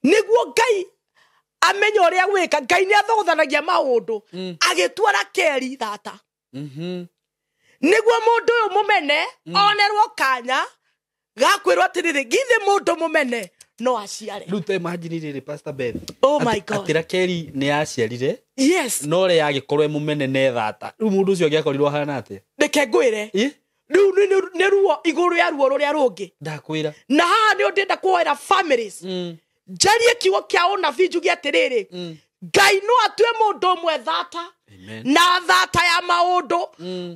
Nĩguo Ngai amenye ũrĩa gwĩka. Ngai nĩ athogothanagia maũndũ. Agĩtua Rakeli thata. Nĩguo mũndũ ũyũ mũmene onerwo kanya gakwĩrwo atĩrĩrĩ, githĩ mũndũ mũmene no aciare. Rĩu ta imagine rĩrĩ, Pastor Beth. Oh my God. Atĩ Rakeli nĩ aciarire. Yes. No rĩ agĩkorwo e mũmene ne thata. Rĩu mũndũ ũcio angĩakorirwo ahana atĩa? Reke ngwĩre. Ĩ? Rĩu nĩ ruo igũrũ ya ruo rũrĩa rũngĩ. Ndakwĩra. Na haha nĩ ndĩrenda kũhoera families. Njarie kiugo kĩa ũnabii njuge atĩrĩrĩ, Ngai no atue mũndũ ũmwe thata. Amen. Na thata ya maũndũ.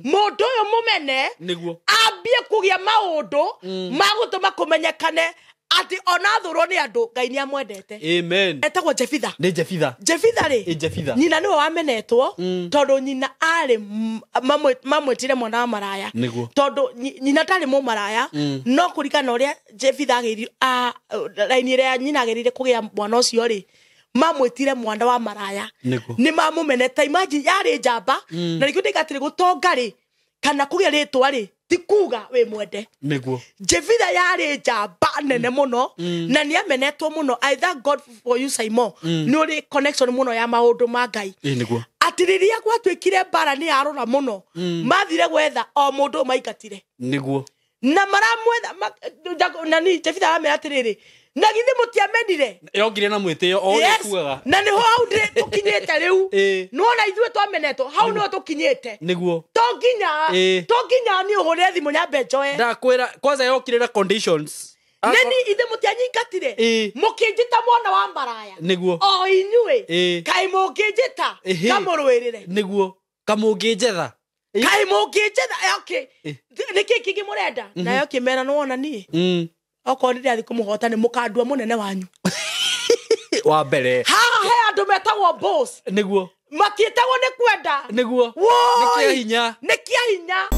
Mũndũ ũyũ mũmene Nĩguo. ambie kũgĩa maũndũ ma gũtũma kũmenyekane atĩ ona thũrwo nĩ andũ, Ngai nĩ amwendete. Amen. Etagwo Jefitha. Nĩ Jefitha. Jefitha rĩ, Ĩ Jefitha. nyina nĩwe wamenetwo, tondũ nyina arĩ mamwĩtire mwana wa maraya. Nĩguo. Tondũ nyina ndarĩ mũmaraya, no kũringana na ũrĩa Jefitha agĩrire, raini ĩrĩa nyina agĩrĩire kũgĩa mwana ũcio rĩ, mamwĩtire mwana wa maraya. Nĩguo. Nĩ mamũmenete. Imagine, yarĩ njamba. Na nĩkĩo ndĩga atĩrĩ, gũtonga rĩ, kana kũgĩa rĩtwa rĩ, ti kuga wĩ mwende. Nĩguo. Jefitha yarĩ njamba nene mũno, na nĩ amenetwo mũno. I thank God for you, Simon. Nĩ ũrĩ connection mũno ya maũndũ ma Ngai. Ĩ nĩguo. Atĩ rĩrĩa gwatuĩkire mbara nĩ yarora mũno, mathire gwetha o mũndũ maingatire. Nĩguo. Na maramwetha, nani Jefitha aramera atĩrĩrĩ, na githĩ mũtiamenire? Yokire na mwĩtĩo o ũrĩa Yes. kugaga. Na nĩho hau tũkinyĩte rĩu. Ĩ. Nĩwona ithuĩ twamenetwo, hau nĩho tũkinyĩte. Nĩguo. To nginya, Ĩ. to nginya niĩ ũhũrĩre thimũ nyambe njoe. Ndakwĩra kwanza yokire na conditions. Nĩni ithe mũtianyingatire? Ĩ. Mũkĩnjĩta mwana wa maraya. Nĩguo. O inyuĩ. Ĩ. Kaĩ mũngĩnjĩta? Ĩhĩ. Kamũrũĩrĩre. Nĩguo. Kamũngĩnjetha. Ĩ. Kaĩ mũngĩnjetha? Okay. Ĩ. Nĩkĩ kĩngĩ mũrenda? Nayo kĩmera nĩwona niĩ. Okorwo nĩ ndĩrathiĩ kũmũhota nĩ mũkandua mũnene wanyu. Wa mbere. Haha he andũ metagwo boss. Nĩguo. Matiĩtagwo nĩ kwenda. Nĩguo. Woi. Nĩ kĩa hinya. Nĩ kĩa hinya.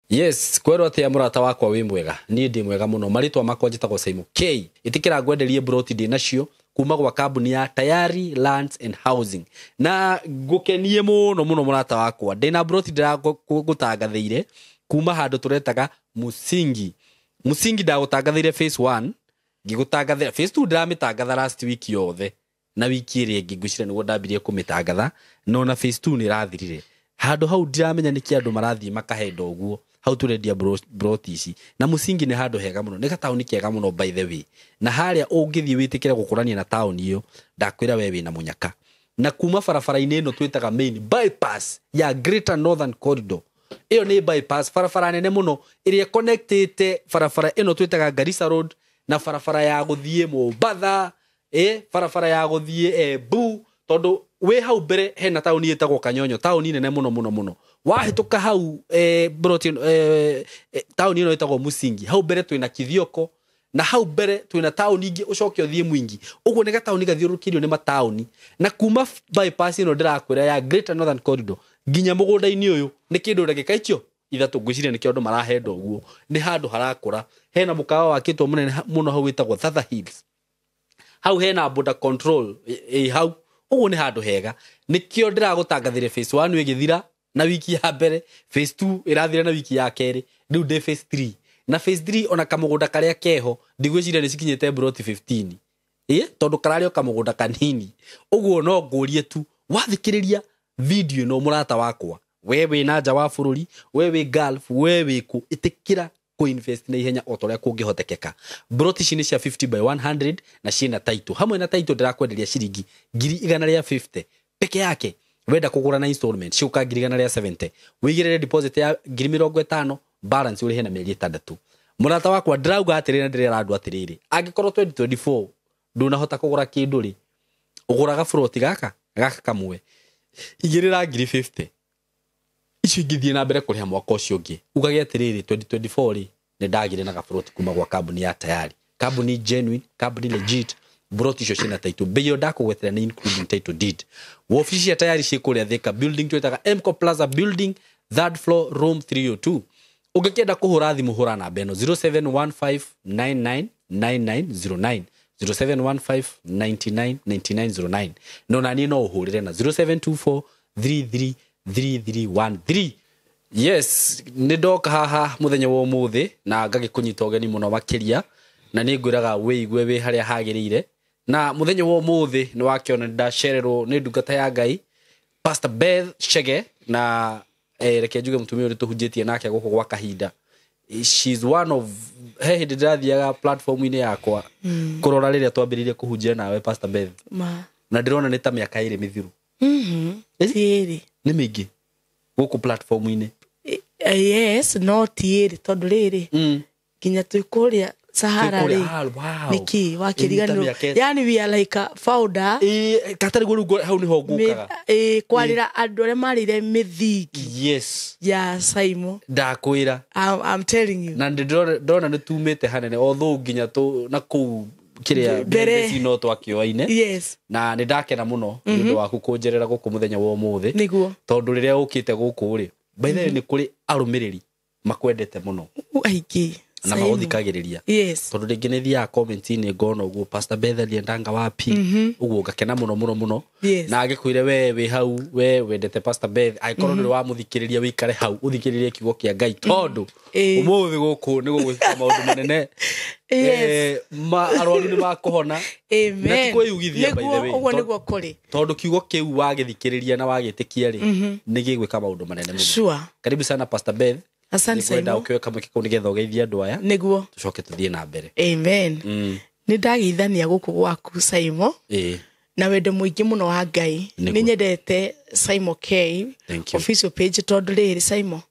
Yes, kwerwo atia mũrata wakwa wĩ mwega. Niĩ ndĩ mwega mũno. Marĩtwa makwa njĩtagwo Simon K. Ĩtĩkĩra ngwenderie broti ndĩ nacio kuma gwa kambuni ya Tayari Lands and Housing. Na ngũkenie mũno mũno mũrata wakwa. Ndĩna broti ndĩragũtangathĩire kuma handũ tũretaga Musingi. Musingi ndagũtangathĩire phase 1, ngĩgũtangathĩra phase 2 ndĩramĩtangatha last week yothe. Na wiki ĩrĩa ĩngĩ ngwĩciria nĩguo ndambirie kũmĩtangatha, no na phase 2 nĩ ĩrathirire. Handũ hau ndiramenya nĩkĩ andũ marathiĩ makahenda ũguo. Hau tũrendia broti ici. Na Musingi nĩ handũ hega mũno, nĩ gataũni kega mũno by the way. Na harĩa ũngĩthiĩ wĩtĩkĩre gũkũrania na taũni ĩyo, ndakwĩra we wĩna mũnyaka. Na kuma barabara-inĩ ĩno twĩtaga main bypass ya Greater Northern Corridor. Ĩyo nĩ bypass, barabara nene mũno ĩrĩa connectĩte barabara ĩno twĩtaga Garissa Road na barabara ya gũthiĩ Mombatha, barabara ya gũthiĩ Embu, tondũ wĩ hau mbere hena taũni ĩtagwo Kanyonyo, taũni nene mũno mũno mũno. Wahĩtũka hau, broti ĩno, taũni ĩno ĩtagwo Musingi, hau mbere twĩna Kithioko, na hau mbere twĩna taũni ingĩ ũcoke ũthiĩ Mwingi. Ũguo nĩ gataũni gathiũrũrũkĩirio nĩ mataũni. Na kuma bypass ĩno ndĩrakwĩra ya Greater Northern Corridor nginya mũgũnda-inĩ ũyũ nĩ kĩndũ ndagĩka icio ithatũ ngwĩciria nĩkĩo andũ marahenda ũguo. Nĩ handũ harakũra. Hena mũkawa wakĩtwo mũnene mũno hau wĩtagwo Thatha Hills. Hau hena border control hau. Ũguo nĩ handũ hega. Nĩkĩo ndĩragũtangathĩre phase 1 ĩgĩthira na wiki ya mbere, phase 2 ĩrathira na wiki ya kerĩ, rĩu ndĩ phase 3. Na phase 3 ona kamũgũnda karĩa keho ndigwĩciria nĩ cikinyĩte broti 15. Tondũ kararĩ o kamũgũnda kanini. Ũguo no ngũrie tu, wathikĩrĩria video ĩno mũrata wakwa, we wĩ na nja wa bũrũri, we wĩ Gulf, we wĩ kũ, ĩtĩkĩra kũ-invest na ihenya o ta ũrĩa kũngĩhotekeka. Broti ici nĩ cia 50 by 100 na ciĩna title. Hamwe na title ndĩrakwenderia ciringi ngiri igana rĩa 50 peke yake. Wenda kũgũra na installment ciũka ngiri igana rĩa 70, wĩigĩrĩre deposit ya ngiri mĩrongo ĩtano, balance ũrĩhe na mĩeri ĩtandatũ. Mũrata wakwa ndĩrauga atĩrĩrĩ na ndĩrera andũ atĩrĩrĩ, angĩkorwo 2024 ndũnahota kũgũra kĩndũ rĩ, ũgũraga broti gaka kamwe, igĩrĩra ngiri 50, icio ingĩthiĩ na mbere kũrĩha mwaka ũcio ũngĩ. Ugage atĩrĩrĩ, 2024 rĩ, nĩ ndagĩire na gabroti kuma gwa kambuni ya Tayari, kambuni genuine, kambuni legit. Broti icio ciĩna title, bei ĩyo ndakũgwetera nĩ including title deed. Wabici cia Tayari ciĩ kũrĩa Thika building twĩtaga Mco Plaza building, third floor, room 302. Ũngĩkĩenda kũhũra thimũ hũra namba ĩno zero seven one five nine nine nine nine zero nine, zero seven one five ninety nine ninety nine zero nine. No naniĩ no ũhũrĩre na zero seven two four three three 3313. Yes, nĩ ndoka haha mũthenya wa ũmũthĩ na ngagĩkũnyita ũgeni mũno makĩria, na nĩ ngwĩraga wĩigue wĩ harĩa hagĩrĩire. Na mũthenya wa ũmũthĩ nĩ wakĩona ndacererwo nĩ ndungata ya Ngai Pastor Beth Chege, na reke njuge mũtumia ũrĩa tũhunjĩtie nake gũkũ gwa kahinda. She's one of he hĩndĩ ndĩrathiaga platform-inĩ yakwa kũrora rĩrĩa twambĩrĩirie kũhunjia nawe Pastor Beth, na ndĩrona nĩ ta mĩaka 2 mĩthiru. Ti nĩ mĩingĩ gũkũ platform-inĩ. Yes, no ti ĩrĩ tondũ rĩrĩ nginya twĩ kũrĩa Sahara rĩ. Nĩkĩ wakĩriganĩrwo? Yani we are like a founder. Katarĩ guo hau nĩho ngũkaga. Kwarĩra andũ arĩa marĩire mĩthingi. Yes. Ya Saimo. Ndakwĩra. I'm telling you. Na ndĩrona nĩ tumĩte hanene although nginya tũ na kũu kĩrĩa mbere no twakĩoaine. Yes. Na nĩ ndakena mũno nĩ ũndũ waku kũnjerera gũkũ mũthenya wa ũmũthĩ. Nĩguo. Tondũ rĩrĩa ũkĩte gũkũ rĩ, by the way nĩ kũrĩ arũmĩrĩri makwendete mũno. Aingĩ. Na maũthikagĩrĩria. Yes. Tondũ rĩngĩ nĩ thiaga comment-inĩ ngona ũguo Pastor Beth aliendanga wapi, ũguo ngakena mũno mũno mũno. Yes. Na angĩkwĩre we wĩ hau, we wendete Pastor Beth, angĩkorwo ndũrĩ wamũthikĩrĩria wĩikare hau ũthikĩrĩrie kiugo kĩa Ngai, tondũ ũmũthĩ gũkũ nĩ gũgwĩka maũndũ manene. Yes. Arwaru nĩ makũhona. Amen. Na ti kwĩyugithia by the way. Ũguo nĩguo kũrĩ. Tondũ kiugo kĩu wagĩthikĩrĩria na wagĩtĩkia rĩ, nĩ gĩgwĩka maũndũ manene mũno. Sure. Karibu sana Pastor Beth. Asante sana. Ũkĩoe kamweke kau nĩgetha ũgeithie andũ aya. Nĩguo. Tũcoke tũthiĩ na mbere. Amen. Nĩ ndageithania gũkũ gwaku Saimo. Na wendo mũingĩ mũno wa Ngai. Nĩ nyendete Saimo K official page tondũ rĩrĩ Saimo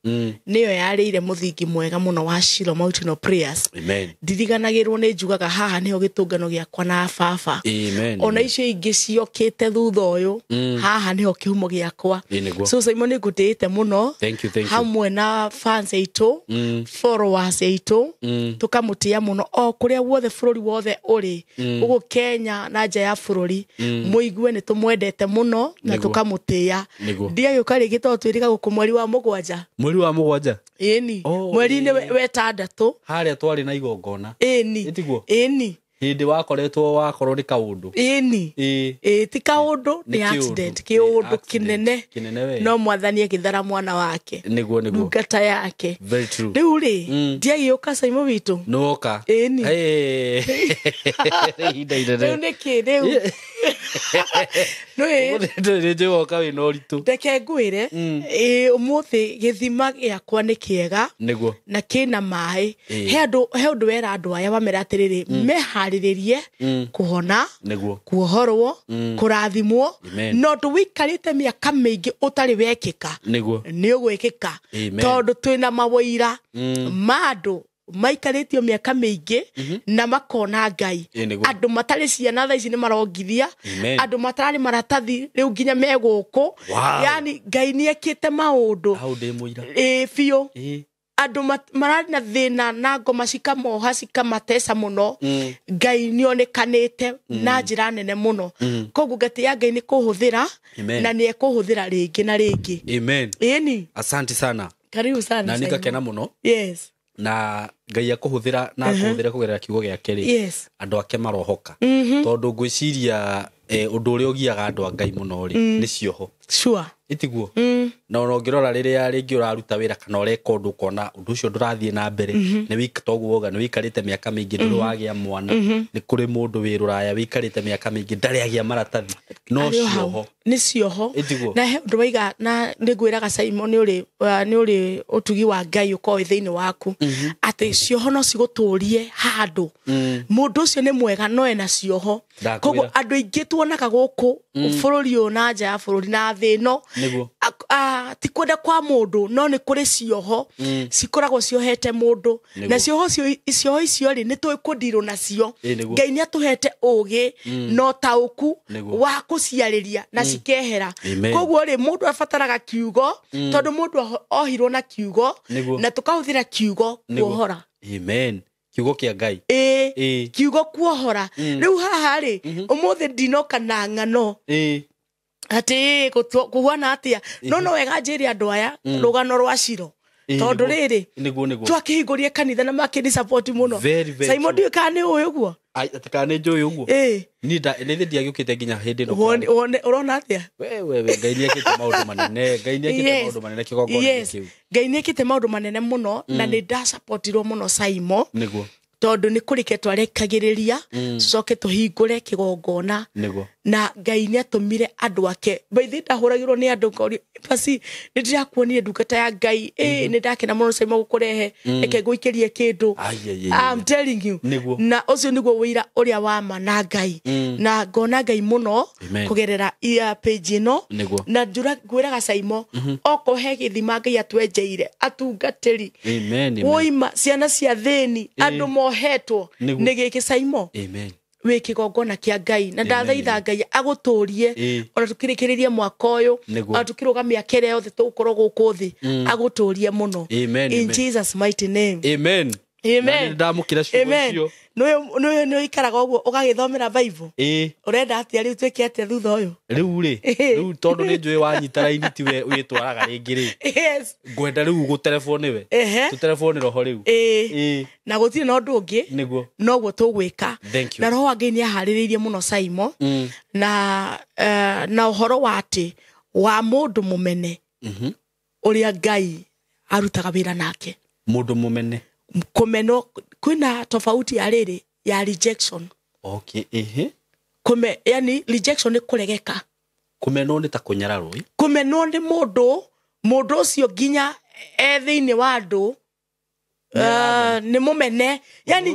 nĩyo yarĩire mũthingi mwega mũno wa Shiloh Mountain of Prayers. Amen. Ndiriganagĩrwo nĩ njugaga haha nĩho gĩtũngano gĩakwa na baba. Amen. Ona icio ingĩ ciokĩte thutha ũyũ, haha nĩho kĩhumo gĩakwa. So Saimo nĩ ngũtĩĩte mũno. Thank you, thank you. Hamwe na fans aitũ, followers aitũ, tũkamũtĩĩa mũno o kũrĩa guothe bũrũri wothe ũrĩ, gũkũ Kenya na nja ya bũrũri, mũigue nĩ tũmwendete mũno na tũkamũtĩĩa. Ndiagĩũka rĩngĩ tondũ twĩrĩga gũkũ mweri wa mũgwanja. Mweri wa mũgwanja? Ĩni. Mweri-inĩ wa ĩtandatũ. Harĩa twarĩ na igongona. Ĩni. Ĩtiguo? Ĩni. Hĩndĩ wakoretwo wakorwo nĩ kaũndũ. Ĩni. Ĩ ti kaũndũ, nĩ accident, kĩũndũ kĩnene. Kĩnene we. No mwathani agĩthara mwana wake. Nĩguo nĩguo. Ndungata yake. Very true. Rĩu rĩ, ndiagĩũka Saimo witũ. Nĩwoka. Ĩni. Ihinda inene. Rĩu nĩkĩ rĩu? Nĩ njũĩ woka wĩna ũritũ. Reke ngwĩre, ũmũthĩ gĩthima gĩakwa nĩ kĩega. Nĩguo. Na kĩna maĩ. He ũndũ wera andũ aya wamera atĩrĩrĩ, meharĩrĩrie kũhona, kuohorwo, kũrathimwo, no ũndũ wĩikarĩte mĩaka mĩingĩ ũtarĩ wekĩka. Nĩguo. Nĩ ũgwĩkĩka. Tondũ twĩna mawoira ma andũ maikarĩtio mĩaka mĩingĩ na makona Ngai. Andũ matarĩ ciana thaa ici nĩ marongithia, andũ matarĩ maratathi rĩu nginya me gũkũ. Yani Ngai nĩ ekĩte maũndũ. Hau ndĩ mũira. Ĩ biũ. Andũ mararĩ na thĩna na ngoma cikamoha cikamatesa mũno. Ngai nĩ onekanĩte na njĩra nene mũno. Koguo ngatĩya Ngai nĩ kũhũthĩra na nĩ ekũhũthĩra rĩngĩ na rĩngĩ. Amen. Ĩni. Asante sana. Karibu sana. Na nĩ ngakena mũno. Yes. Na Ngai akũhũthĩra na akũhũthĩra kũgerera kiugo gĩake rĩ. Yes. Andũ ake marohoka. Tondũ ngwĩciria ũndũ ũrĩa ũgiaga andũ a Ngai mũno rĩ, nĩ cioho. Sure. Ĩtiguo? Na ona ũngĩrora rĩrĩa rĩngĩ ũraruta wĩra kana ũreka ũndũ ũkona ũndũ ũcio ndũrathiĩ na mbere, nĩ toguo wauga nĩ wĩikarĩte mĩaka mĩingĩ ndũrĩ wagĩa mwana, nĩ kũrĩ mũndũ wĩ rũraya wĩikarĩte mĩaka mĩingĩ ndarĩ agĩa maratathi, no cioho. Nĩ cioho. Ĩtiguo? Na he ũndũ waiga, na nĩ ngwĩraga Saimo nĩ ũrĩ ũtugi wa Ngai ũkorwo wĩ thĩinĩ waku, atĩ cioho no cigũtũrie handũ. Mũndũ ũcio nĩ mwega no ena cioho. Koguo andũ aingĩ tuonaga gũkũ bũrũri ũyũ na nja ya bũrũri na thĩ ĩno, ti kwenda kwa mũndũ no nĩ kũrĩ cioho cikoragwo ciohete mũndũ. Na cioho icio rĩ, nĩ tũĩ kũndirwo nacio. Ngai nĩ atũhete ũgĩ na ũtaũku wa kũciarĩria na cikehera. Koguo rĩ, mũndũ abataraga kiugo, tondũ mũndũ ohirwo na kiugo, na tũkahũthĩra kiugo kuohora. Amen. Kiugo kĩa Ngai. Kiugo kuohora. Rĩu haha rĩ, ũmũthĩ ndinoka na ng'ano. Atĩ kũhuana atĩa? No no wega njĩre andũ aya rũgano rwa Shilo. Tondũ rĩrĩ Nĩguo. Twakĩhingũrie kanitha na makĩni support mũno. Very, very Saimo, true. ndiũĩ kana nĩ ũĩ ũguo. Atĩ kana nĩ njũĩ ũguo. Ĩĩ. Niĩ nĩ ndiagĩũkĩte nginya hĩndĩ ĩno. Wone ũrona atĩa? We Ngai nĩ ekĩte maũndũ manene. Ngai nĩ ekĩte maũndũ manene kĩgongona kĩu. Ngai nĩ ekĩte maũndũ manene mũno na nĩ ndasapotirwo mũno, Saimo, tondũ nĩ kũrĩke twarekagĩrĩria tũcoke tũhingũre kĩgongona. Na Ngai nĩ atũmire andũ ake baithi. Ndahũragĩrwo nĩ andũ ngorio, basi nĩ ndĩrakuonire ndungata ya Ngai, ĩ nĩ ndakena mũno, Saimo, gũkũrehe, reke ngũikĩrie kĩndũ. Ai, ai, ai, ai. I'm telling you. Na ũcio nĩguo wĩira ũrĩa wa ma na Ngai, na ngona Ngai mũno Amen. kũgerera ia page ĩno. Na ngwĩraga Saimo, okorwo he gĩthima Ngai atwenjeire atungatĩri, Amen, amen. woima ciana cia thĩni, andũ mohetwo, nĩ gĩkĩ, Saimo, wĩ kĩgongona kĩa Ngai, na ndathaitha Ngai agũtũrie ona tũkĩrĩkĩrĩrie mwaka ũyũ, ona tũkĩrũga mĩaka ĩrĩa yothe tũgũkorwo gũkũ thĩ, agũtũrie mũno. Amen, In amen. Jesus' mighty name. Amen. Amen. Na nĩ ndamũkĩra ciugo Amen. icio. Nĩ ũikaraga ũguo ũgagĩthomera Bible. Ũrenda atĩa rĩu? Twĩke atĩa thutha ũyũ? Rĩu rĩ, rĩu tondũ nĩ njũĩ wanyita raini tiwe wĩtwaraga rĩngĩ rĩ, ngwenda rĩu gũterebwo nĩwe. Tũterebwo nĩ roho rĩu. Na gũtirĩ na ũndũ ũngĩ, noguo tũgwĩka. Thank you. Na roho wa Ngai nĩ aharĩrĩirie mũno, Saimo, na ũhoro wa atĩ wa mũndũ mũmene, ũrĩa Ngai arutaga wĩra nake. Mũndũ mũmene. Kũmenwo kwĩna tofauti ya rĩrĩ ya rejection. Okay, ehe. Kũme, yani rejection nĩ kũregeka. Kũmenwo nĩ ta kũnyararwo ĩ? Kũmenwo nĩ mũndũ, mũndũ ũcio nginya e thĩinĩ wa andũ, nĩ mũmene, yani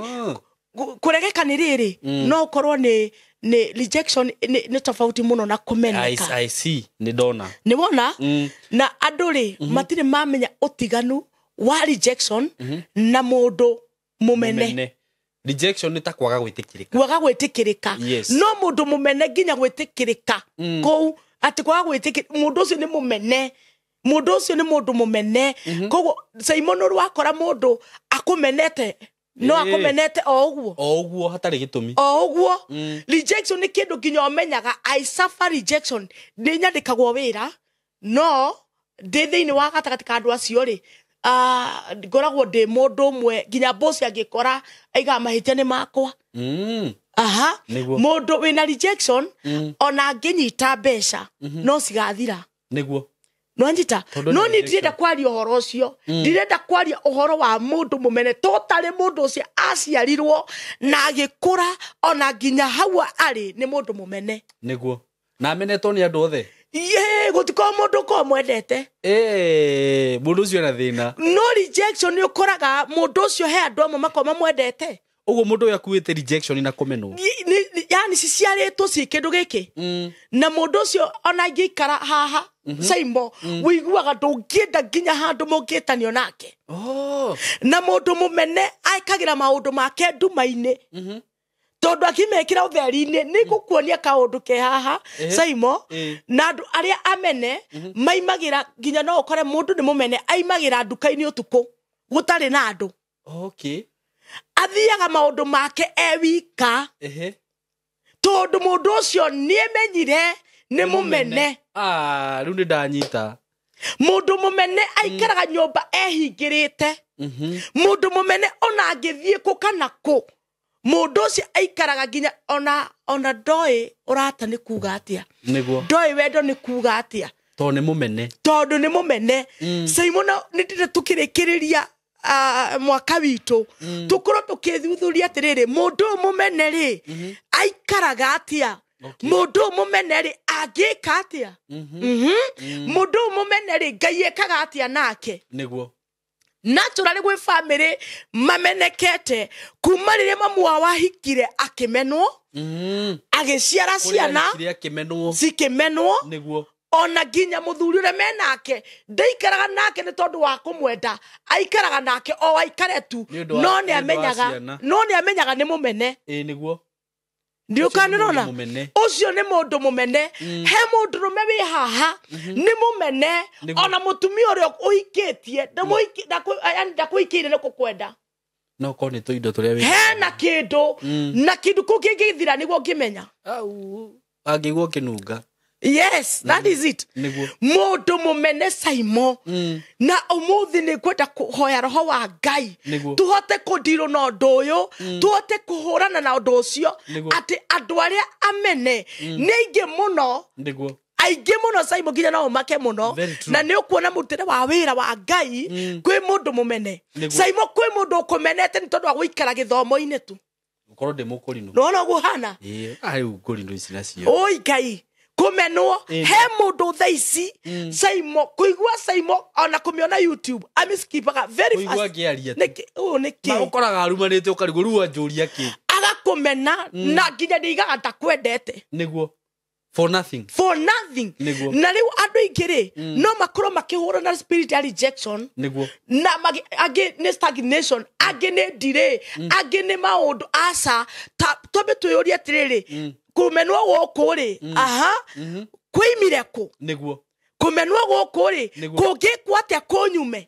kũregeka nĩ rĩrĩ, no ũkorwo nĩ rejection nĩ tofauti mũno na kũmeneka. I see, nĩ ndona. Nĩ wona? Na andũ rĩ, matirĩ mamenya ũtiganu wa rejection na mũndũ mũmene. Mũmene. Rejection nĩ ta kwaga gwĩtĩkĩrĩka. Kwaga gwĩtĩkĩrĩka. No mũndũ mũmene nginya gwĩtĩkĩrĩka kũu atĩ kwaga gwĩtĩkĩrĩka, mũndũ ũcio nĩ mũmene, mũndũ ũcio nĩ mũndũ mũmene. Koguo Simon, ũrĩ wakora mũndũ akũmenete no akũmenete o ũguo? O ũguo, hatarĩ gĩtũmi. O ũguo. Rejection nĩ kĩndũ nginya ũmenyaga. I suffer rejection. Nĩ nyandĩkagwo wĩra, no ndĩ thĩinĩ wa gatagatĩ ka andũ acio rĩ, ngoragwo ndĩ mũndũ ũmwe nginya boss angĩkora aigaga mahĩtia nĩ makwa. Aha. Mũndũ wĩna rejection, ona angĩnyita mbeca no cigathira. Nwanyita? Tondũ No nĩ niĩ rejection. ndirenda kwaria ũhoro ũcio, ndirenda kwaria ũhoro wa mũndũ mũmene totally. Mũndũ ũcio aciarirwo na agĩkũra ona nginya hau arĩ nĩ mũndũ mũmene. Nĩguo, na amenetwo nĩ andũ othe. Ye, gũtikorwo mũndũ ũkorwo mwendete. Mũndũ ũcio ena thĩna. No rejection nĩ ũkoraga mũndũ ũcio he andũ amwe makorwo mamwendete. Ũguo mũndũ ũyũ akuĩte rejection na kũmenwo. Yani ciciarĩtwo ciĩ kĩndũ gĩkĩ, na mũndũ ũcio ona angĩikara haha, Saimo, wĩiguaga ndũngĩenda nginya handũ mũngĩtanio nake. Na mũndũ mũmene ekagĩra maũndũ make nduma-inĩ, tondũ akĩmekĩra ũtheri-inĩ nĩ ngũkuonia kaũndũ ke haha, Saimo. Na andũ arĩa amene maimagĩra nginya, no ũkore mũndũ nĩ mũmene, aimagĩra nduka-inĩ ũtukũ gũtarĩ na andũ. Athiaga maũndũ make e wika, tondũ mũndũ ũcio nĩemenyire nĩ mũmene. Ah, rĩu nĩ ndanyita. Mũndũ mũmene aikaraga nyũmba ehingĩrĩte. Mũndũ mũmene ona angĩthiĩ kũ kana kũ, mũndũ ũcio aikaraga nginya ona ndoĩ ũrata nĩ kuga atĩa, ndoĩ wendo nĩ kuga atĩa. Tondũ nĩ mũmene. Tondũ nĩ mũmene. Saimo, nĩ ndĩrĩ tũkĩrĩkĩrĩria mwaka witũ, tũkorwo tũkĩthuthuria atĩrĩrĩ, mũndũ ũyũ mũmene rĩ, aikaraga atĩa? Mũndũ ũyũ mũmene rĩ, angĩka atĩa? Mũndũ ũyũ mũmene rĩ, Ngai ekaga atĩa nake? Naturally gwĩ famĩlĩ mamenekete kuma rĩrĩa mamu wao ahikire akĩmenwo, agĩciara Kũrĩa ciana ahikire akĩmenwo. Cikĩmenwo. Ona nginya mũthuri ũrĩa menake ndaikaraga nake nĩ tondũ wa kũmwenda, aikaraga nake o aikare tu. Nĩ ũndũ wa- No nĩ nĩ ũndũ wa amenyaga ciana. no nĩ amenyaga nĩ mũmene. Ĩ nĩguo. Ndiũka Ũcio nĩ mũndũ nĩrona mũmene. Ũcio nĩ mũndũ mũmene. He mũndũrũme wĩ haha nĩ mũmene. Ona mũtumia ũrĩa ũhikĩtie yani ndakũhikĩire nĩ kũkwenda. No korwo nĩ tũindo tũrĩa wĩ Hena kĩndũ, na kĩndũ kũu kĩngĩthira nĩguo ngĩmenya. Au, angĩigua ũkĩnunga. Yes, that is it. Nĩguo. Mũndũ mũmene, Saimo, na ũmũthĩ nĩ ngwenda kũhoya roho wa Ngai Nĩguo. tũhote kũndirwo na ũndũ ũyũ, tũhote kũhũrana na ũndũ ũcio, Nĩguo. atĩ andũ arĩa amene nĩ aingĩ mũno, Nĩguo. aingĩ mũno, Saimo, nginya no ũmake mũno. Very true. Na nĩ ũkuona mũrutĩre wa wĩra wa Ngai kwĩ mũndũ mũmene. Nĩguo. Saimo, kwĩ mũndũ ũkũmenete nĩ tondũ wa gũikara gĩthomo-inĩ tu. Gũkorwo ndĩ mũkũrinũ. Nona ũguo hana. Ĩĩ, rĩu ngũrinũ ici nacio. Oi Ngai, kũmenwo. He mũndũ thaa ici, Saimo, kũigua Saimo ona kũmĩona YouTube amĩskipaga very Kũigua fast. ngĩaria tu. Nĩkĩ? Ũũ nĩkĩ? Ũkoraga arumanĩte, ũkarigwo rĩu anjũria kĩ. Agakũmena na nginya ndĩigaga ndakwendete. Nĩguo, for nothing. For nothing. Nĩguo. Na rĩu andũ aingĩ rĩ, no makorwo makĩhũra na spirit ya rejection, Nĩguo. na angĩ nĩ stagnation, angĩ nĩ delay, angĩ nĩ maũndũ aca. Ta twambe twĩyũrie atĩrĩrĩ, kũmenwo gũkũ rĩ, aha, kwĩimire kũ? Nĩguo. Kũmenwo gũkũ rĩ, Nĩguo. kũngĩkwo atĩa kũnyume?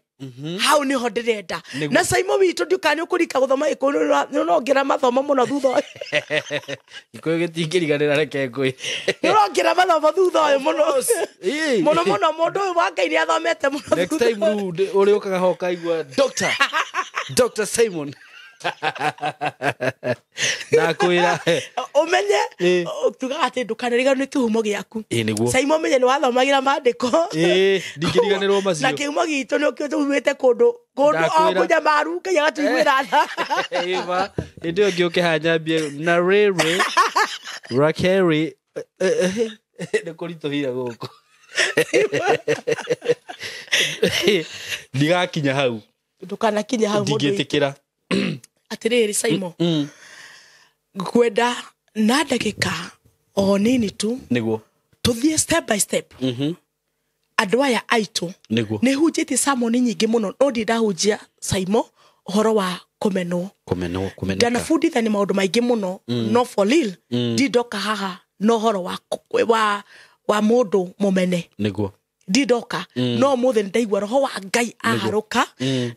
Hau nĩho ndĩrenda. Nĩguo. Na Saimo witũ, ndiũkaga nĩ ũkũrika gũthoma Gĩkũyũ, nĩ ũrongera mathomo mũno thutha ũyũ. Gĩkũyũ gĩtingĩriganĩra, reke ngũĩ. Nĩ ũrongera mathomo thutha ũyũ mũno. Ĩĩ. Mũno mũno, mũndũ ũyũ wa Ngai nĩ athomete mũno Next thutha time ũyũ. rĩu ũrĩ ũkaga ho ũkaigua Dr. Simon ndakwĩra. Ũmenye, Ĩĩ. tugaga atĩ ndũkanariganĩrwo nĩ kĩhumo gĩaku. Ĩĩ, nĩguo. Saimo, ũmenye nĩ wathomagĩra maandĩko. Ĩĩ, ndingĩriganĩrwo macio. Na kĩhumo gitũ nĩ ũkĩũĩ tumĩte kũndũ kũndũ o Ndakwĩra. kũnyamaru, Ngai agatuiguĩra tha. Ĩva hĩndĩ ĩyo ngĩũkĩhanyambie na rĩrĩ Rakeri nĩ kũritũhire gũkũ, ndigakinya hau. Ndũkanakinye hau, mũndũ witũ. Ndingĩtĩkĩra. Atĩrĩrĩ Saimo, ngwenda na ndagĩka o nini tu Nĩguo. tũthiĩ step by step andũ aya aitũ. Nĩguo. Nĩ hunjĩtie sermon nyingĩ mũno, no ndirĩ ndahunjia, Saimo, ũhoro wa kũmenwo. Kũmenwo, kũmeneka. Ndanabundithania maũndũ maingĩ mũno, no for real ndindoka haha na ũhoro wa mũndũ mũmene. Nĩguo. Ndindoka, no mũthĩ nĩndaigua roho wa Ngai aharũka,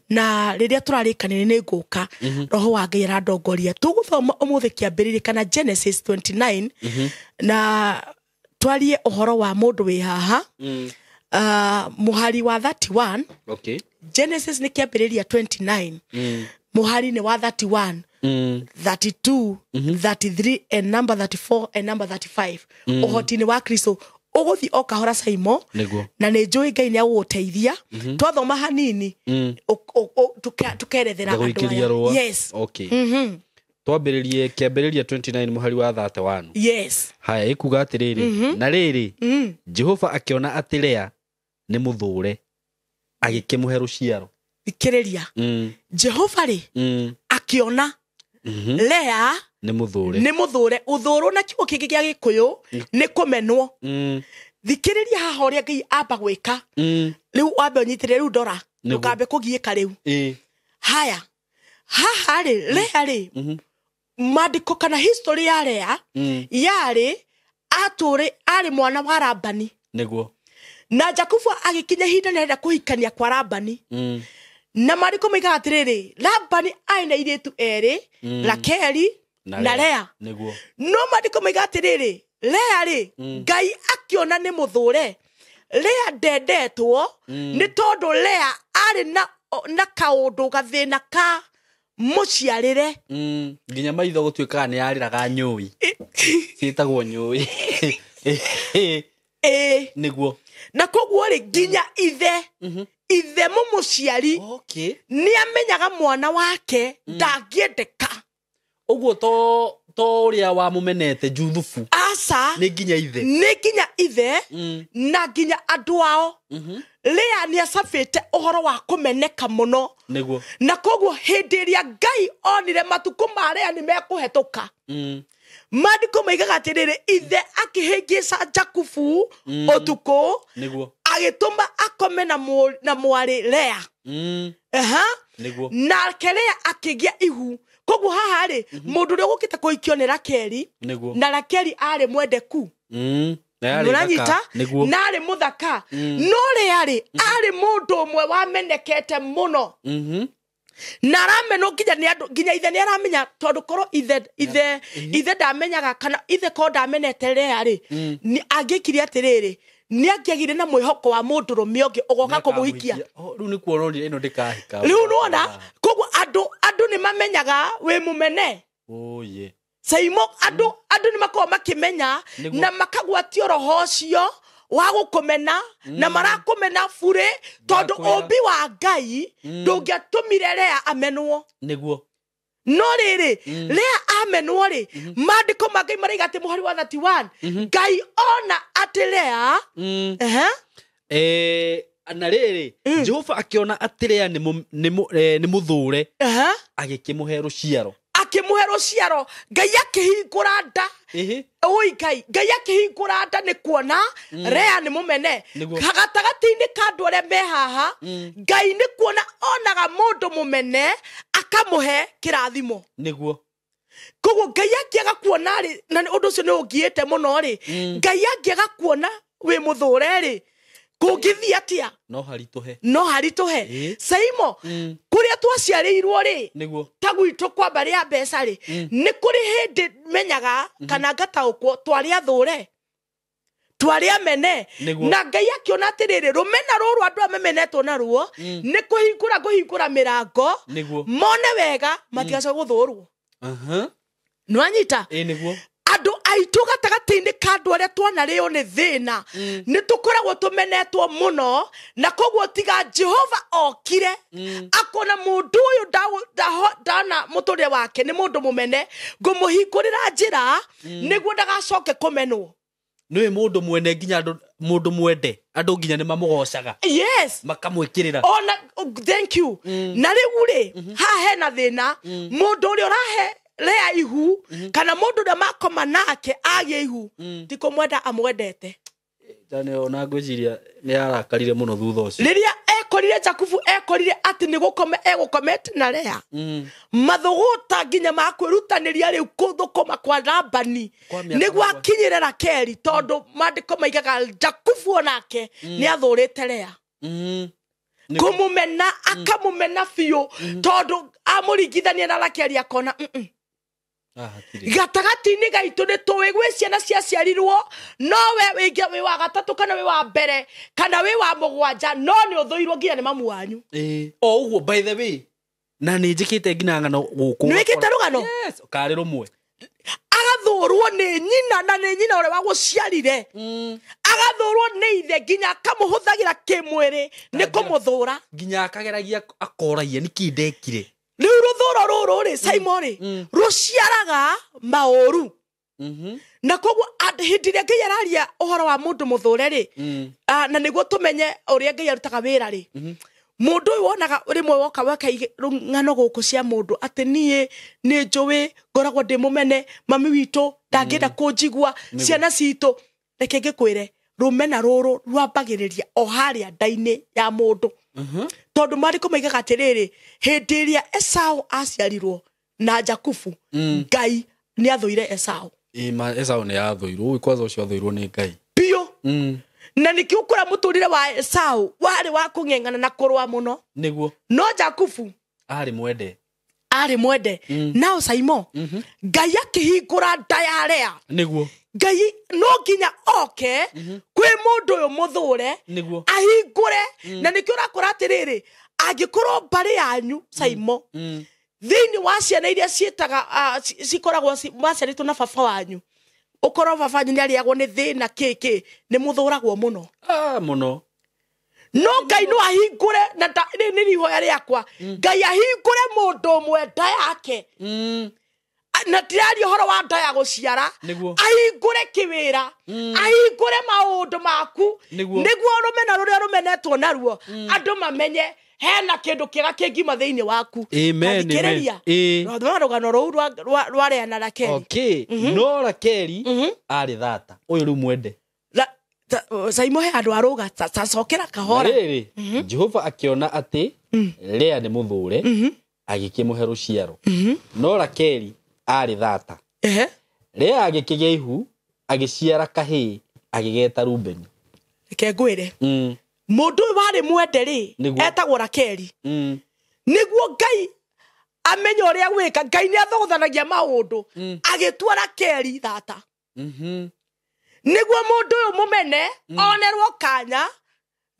na rĩrĩa tũrarĩkanĩre nĩ ngũka, roho wa Ngai arandongoria. Tũgũthoma ũmũthĩ kĩambĩrĩria kana Genesis 29, na twarie ũhoro wa mũndũ wĩ haha, mũhari wa 31. Okay. Genesis nĩ kĩambĩrĩria 29, mũhari nĩ wa 31, 32, 33 and number 34 and number 35. Ũhoti-inĩ wa Kristo ũgũthiĩ o kahora, Saimo. Nĩguo. Na nĩ njũĩ Ngai nĩ agũgũteithia. Twathoma hanini, tũkerethera andũ Ndagũikĩria aya. rũa. Yes. Okay, twambĩrĩrie kĩambĩrĩria 29 mũhari wa 31. Yes. Haya, ĩkuga atĩrĩrĩ, na rĩrĩ, Jehova akĩona atĩ Lea nĩ mũthũre, agĩkĩmũhe rũciaro. Thikĩrĩria, Jehova rĩ, akĩona Lea Nĩ mũthũre. Nĩ mũthũre. Ũthũrwo na kiugo kĩngĩ gĩa Gĩkũyũ nĩ kũmenwo. Thikĩrĩria haha ũrĩa Ngai amba gwĩka. Rĩu wambe ũnyitĩrĩre, rĩu ndora. Nĩguo. Ndũkambe kũgiĩka rĩu. Ĩĩ. Haya, haha rĩ, Lea rĩ, maandĩko kana history ya Lea yarĩ atũrĩ arĩ mwana wa Labani. Nĩguo. Na Jakubu agĩkinya ihinda nĩ arenda kũhikania kwa Labani. Na maandĩko moigaga atĩrĩrĩ, Labani arĩ na airĩtu erĩ, Rakeli na Lea. Nĩguo. No maandĩko moigaga atĩrĩrĩ, Lea rĩ, Ngai akĩona nĩ mũthũre. Lea ndendetwo nĩ tondũ Lea arĩ na kaũndũ gathĩna ka mũciarĩre. Nginya maitho gũtuĩkaga nĩ yarĩraga nyũi, ciĩtagwo nyũi. Ĩĩ. Nĩguo. Na koguo rĩ, nginya ithe mũmũciari Okay. nĩ amenyaga mwana wake ndangĩendeka. Ũguo to ũrĩa wamũmenete Juthubu? Aca. Nĩ nginya ithe? Nĩ nginya ithe na nginya andũ ao. Lea nĩ acabĩte ũhoro wa kũmeneka mũno. Nĩguo. Na koguo hĩndĩ ĩrĩa Ngai onire matukũ ma Lea nĩ mekũhetũka, maandĩko maigaga atĩrĩrĩ, ithe akĩhĩngĩca Jakubu ũtukũ, Nĩguo. agĩtũma akome na mwarĩ Lea. Aha. Nĩguo. Nake Lea akĩgĩa ihu. Koguo haha rĩ, mũndũ ũrĩa ũgũkĩte kũhikio nĩ Rakeli. Nĩguo. Na Rakeli arĩ mwendeku. Na yarĩ Nĩũranyita? thaka. Nĩguo. Na arĩ mũthaka, no Lea rĩ, arĩ mũndũ ũmwe wamenekete mũno. Na aramenwo nginya nĩ andũ, nginya ithe nĩ aramenya, tondũ korwo ithe ndamenyaga kana ithe korwo ndamenete Lea rĩ, angĩkire atĩrĩrĩ, nĩ angĩagire na mwĩhoko wa mũndũrũme ũngĩ ũgoka kũmũhikia. Rĩu nĩ kuonoria ĩno ndĩkahika. Rĩu nĩwona, koguo andũ nĩ mamenyaga wĩ mũmene. Oye. Saimo, andũ nĩ makoragwo makĩmenya na makagwatio roho ũcio wa gũkũmena, na marakũmena burĩ, tondũ ũmbi wa Ngai ndũngĩatũmire Lea amenwo. Nĩguo. No rĩrĩ, Lea amenwo rĩ, maandĩko ma Ngai maraiga atĩ mũhari wa 31, Ngai ona atĩ Lea, na rĩrĩ, Jehova akĩona atĩ Lea nĩ mũthũre, agĩkĩmũhe rũciaro. Akĩmũhe rũciaro. Ngai akĩhingũra nda. Oi Ngai, Ngai akĩhingũra nda nĩ kuona Lea nĩ mũmene. Gatagatĩ-inĩ ka andũ arĩa me haha, Ngai nĩ kuona onaga mũndũ mũmene akamũhe kĩrathimo. Nĩguo. Koguo Ngai angĩaga kuona rĩ, na ũndũ ũcio nĩ ũngiĩte mũno rĩ, Ngai angĩaga kuona wĩ mũthũre rĩ, kũngĩthiĩ atĩa? No haritũhe. No haritũhe. Saimo, kũrĩa twaciarĩirwo rĩ, ta gwitũ kwa mbarĩ ya mbeca rĩ, nĩ kũrĩ hĩndĩ menyaga kana ngataũkwo twarĩ athũre, twarĩ amene. Na Ngai akĩona atĩrĩrĩ, rũmena rũrũ andũ aya mamenetwo naruo, nĩ kũhingũra kũhingũra mĩrango, mone wega matigacoke gũthũrwo. Nĩwanyita? Nĩguo. Andũ aitũ gatagatĩ-inĩ ka andũ arĩa twanarĩo nĩ thĩna, nĩ tũkoragwo tũmenetwo mũno, na koguo tiga Jehova okire akona mũndũ ũyũ ndana mũtũrĩre wake nĩ mũndũ mũmene, ngũmũhingũrĩra njĩra nĩguo ndagacoke kũmenwo. Nĩwe mũndũ mwene nginya andũ, mũndũ mwende andũ nginya nĩ mamũgocaga. Yes. Makamwĩkĩrĩra. Ona, thank you. Na rĩu rĩ, haha hena thĩna, mũndũ ũrĩa ũrahe Lea ihu, kana mũndũ ũrĩa makoma nake agĩe ihu, ti kũmwenda amwendete. Ona ngwĩciria nĩ arakarire mũno thutha ũcio. Rĩrĩa ekorire Jakubu, ekorire atĩ nĩ gũkoma egũkomete na Lea. Mathũgũta nginya ma kwĩrutanĩria rĩu kũthũkũma kwa Labani nĩguo akinyĩre Rakeli, tondũ maandĩko maigaga Jakubu onake nĩ athũrĩte Lea. Kũmũmena, akamũmena biũ, tondũ amũringithania na Rakeli akona gatagatĩ-inĩ gaitũ nĩ tũĩ gwĩ ciana ciaciarirwo, no we wĩ wa gatatũ kana wĩ wa mbere kana wĩ wa mũgwanja, no nĩ ũthũirwo nginya nĩ mamu wanyu. O ũguo, by the way, na nĩ njĩkĩte nginya ng'ano gũkũ. Nĩ wĩkĩte rũgano? Yes, karĩ rũmwe. Agathũrwo nĩ nyina, na nĩ nyina ũrĩa wagũciarire. Agathũrwo nĩ ithe nginya akamũhũthagĩra kĩmwĩrĩ nĩ kũmũthũra. Nginya akageragia akoragia nĩkĩ ndekire. Rĩu rũthũro rũrũ rĩ, Saimo rĩ, rũciaraga maũru. Na koguo hĩndĩ ĩrĩa Ngai araria ũhoro wa mũndũ mũthũre rĩ, na nĩguo tũmenye ũrĩa Ngai arutaga wĩra rĩ, mũndũ ũyũ wonaga rĩmwe woka weka ng'ano gũkũ cia mũndũ atĩ niĩ nĩ njũĩ ngoragwo ndĩ mũmene, mami witũ ndangĩenda kũnjigua, ciana citũ. Reke ngĩkwĩre, rũmena rũrũ rwambagĩrĩria o harĩa nda-inĩ ya mũndũ. Tondũ maandĩko maigaga atĩrĩrĩ, hĩndĩ ĩrĩa Esau aciarirwo na Jakubu, Ngai nĩ athũire Esau. Esau nĩ athũirwo, kwanza ũcio athũirwo nĩ Ngai biũ. Na nĩkĩo ũkũra mũtũrĩre wa Esau warĩ wa kũng'eng'ana na kũrũa mũno. Nĩguo. No Jakubu arĩ mwende. Arĩ mwende. Nao Saimo, Ngai akĩhingũra nda ya Lea. Nĩguo. Ngai no nginya oke kwĩ mũndũ ũyũ mũthũre, ahingũre. Na nĩkĩo ũrakora atĩrĩrĩ, angĩkorwo mbarĩ yanyu Saimo, thĩinĩ wa ciana iria ciĩtaga, cikoragwo maciarĩtwo na baba wanyu, ũkorwo baba wanyu nĩ arĩagwo nĩ thĩna kĩkĩ, nĩ mũthũragwo mũno. Mũno. No Ngai no ahingũre, na nĩ ihoya rĩakwa, Ngai ahingũre mũndũ ũmwe nda yake. Na ndiraria ũhoro wa nda ya gũciara, ahingũre kĩwĩra, ahingũre maũndũ maku, nĩguo rũmena rũrĩa rũmenetwo naruo, andũ mamenye hena kĩndũ kĩega kĩngima thĩinĩ waku. Amen, amen. Rũgano rũu rwa Lea na Rakeli. Okay. No Rakeli arĩ thata. Ũyũ rĩu mwende. Saimo he andũ arũga, tacokera kahora. Rĩrĩ, Jehova akĩona atĩ Lea nĩ mũthũre, agĩkĩmũhe rũciaro. No Rakeli arĩ thata. Lea agĩkĩgĩa ihu, agĩciara kahĩĩ, agĩgeta Rubeni. Reke ngwĩre. Mũndũ ũyũ warĩ mwende rĩ, etagwo Rakeli. Nĩguo Ngai amenye ũrĩa gwĩka. Ngai nĩ athogothanagia maũndũ, agĩtua Rakeli thata, nĩguo mũndũ ũyũ mũmene onerwo kanya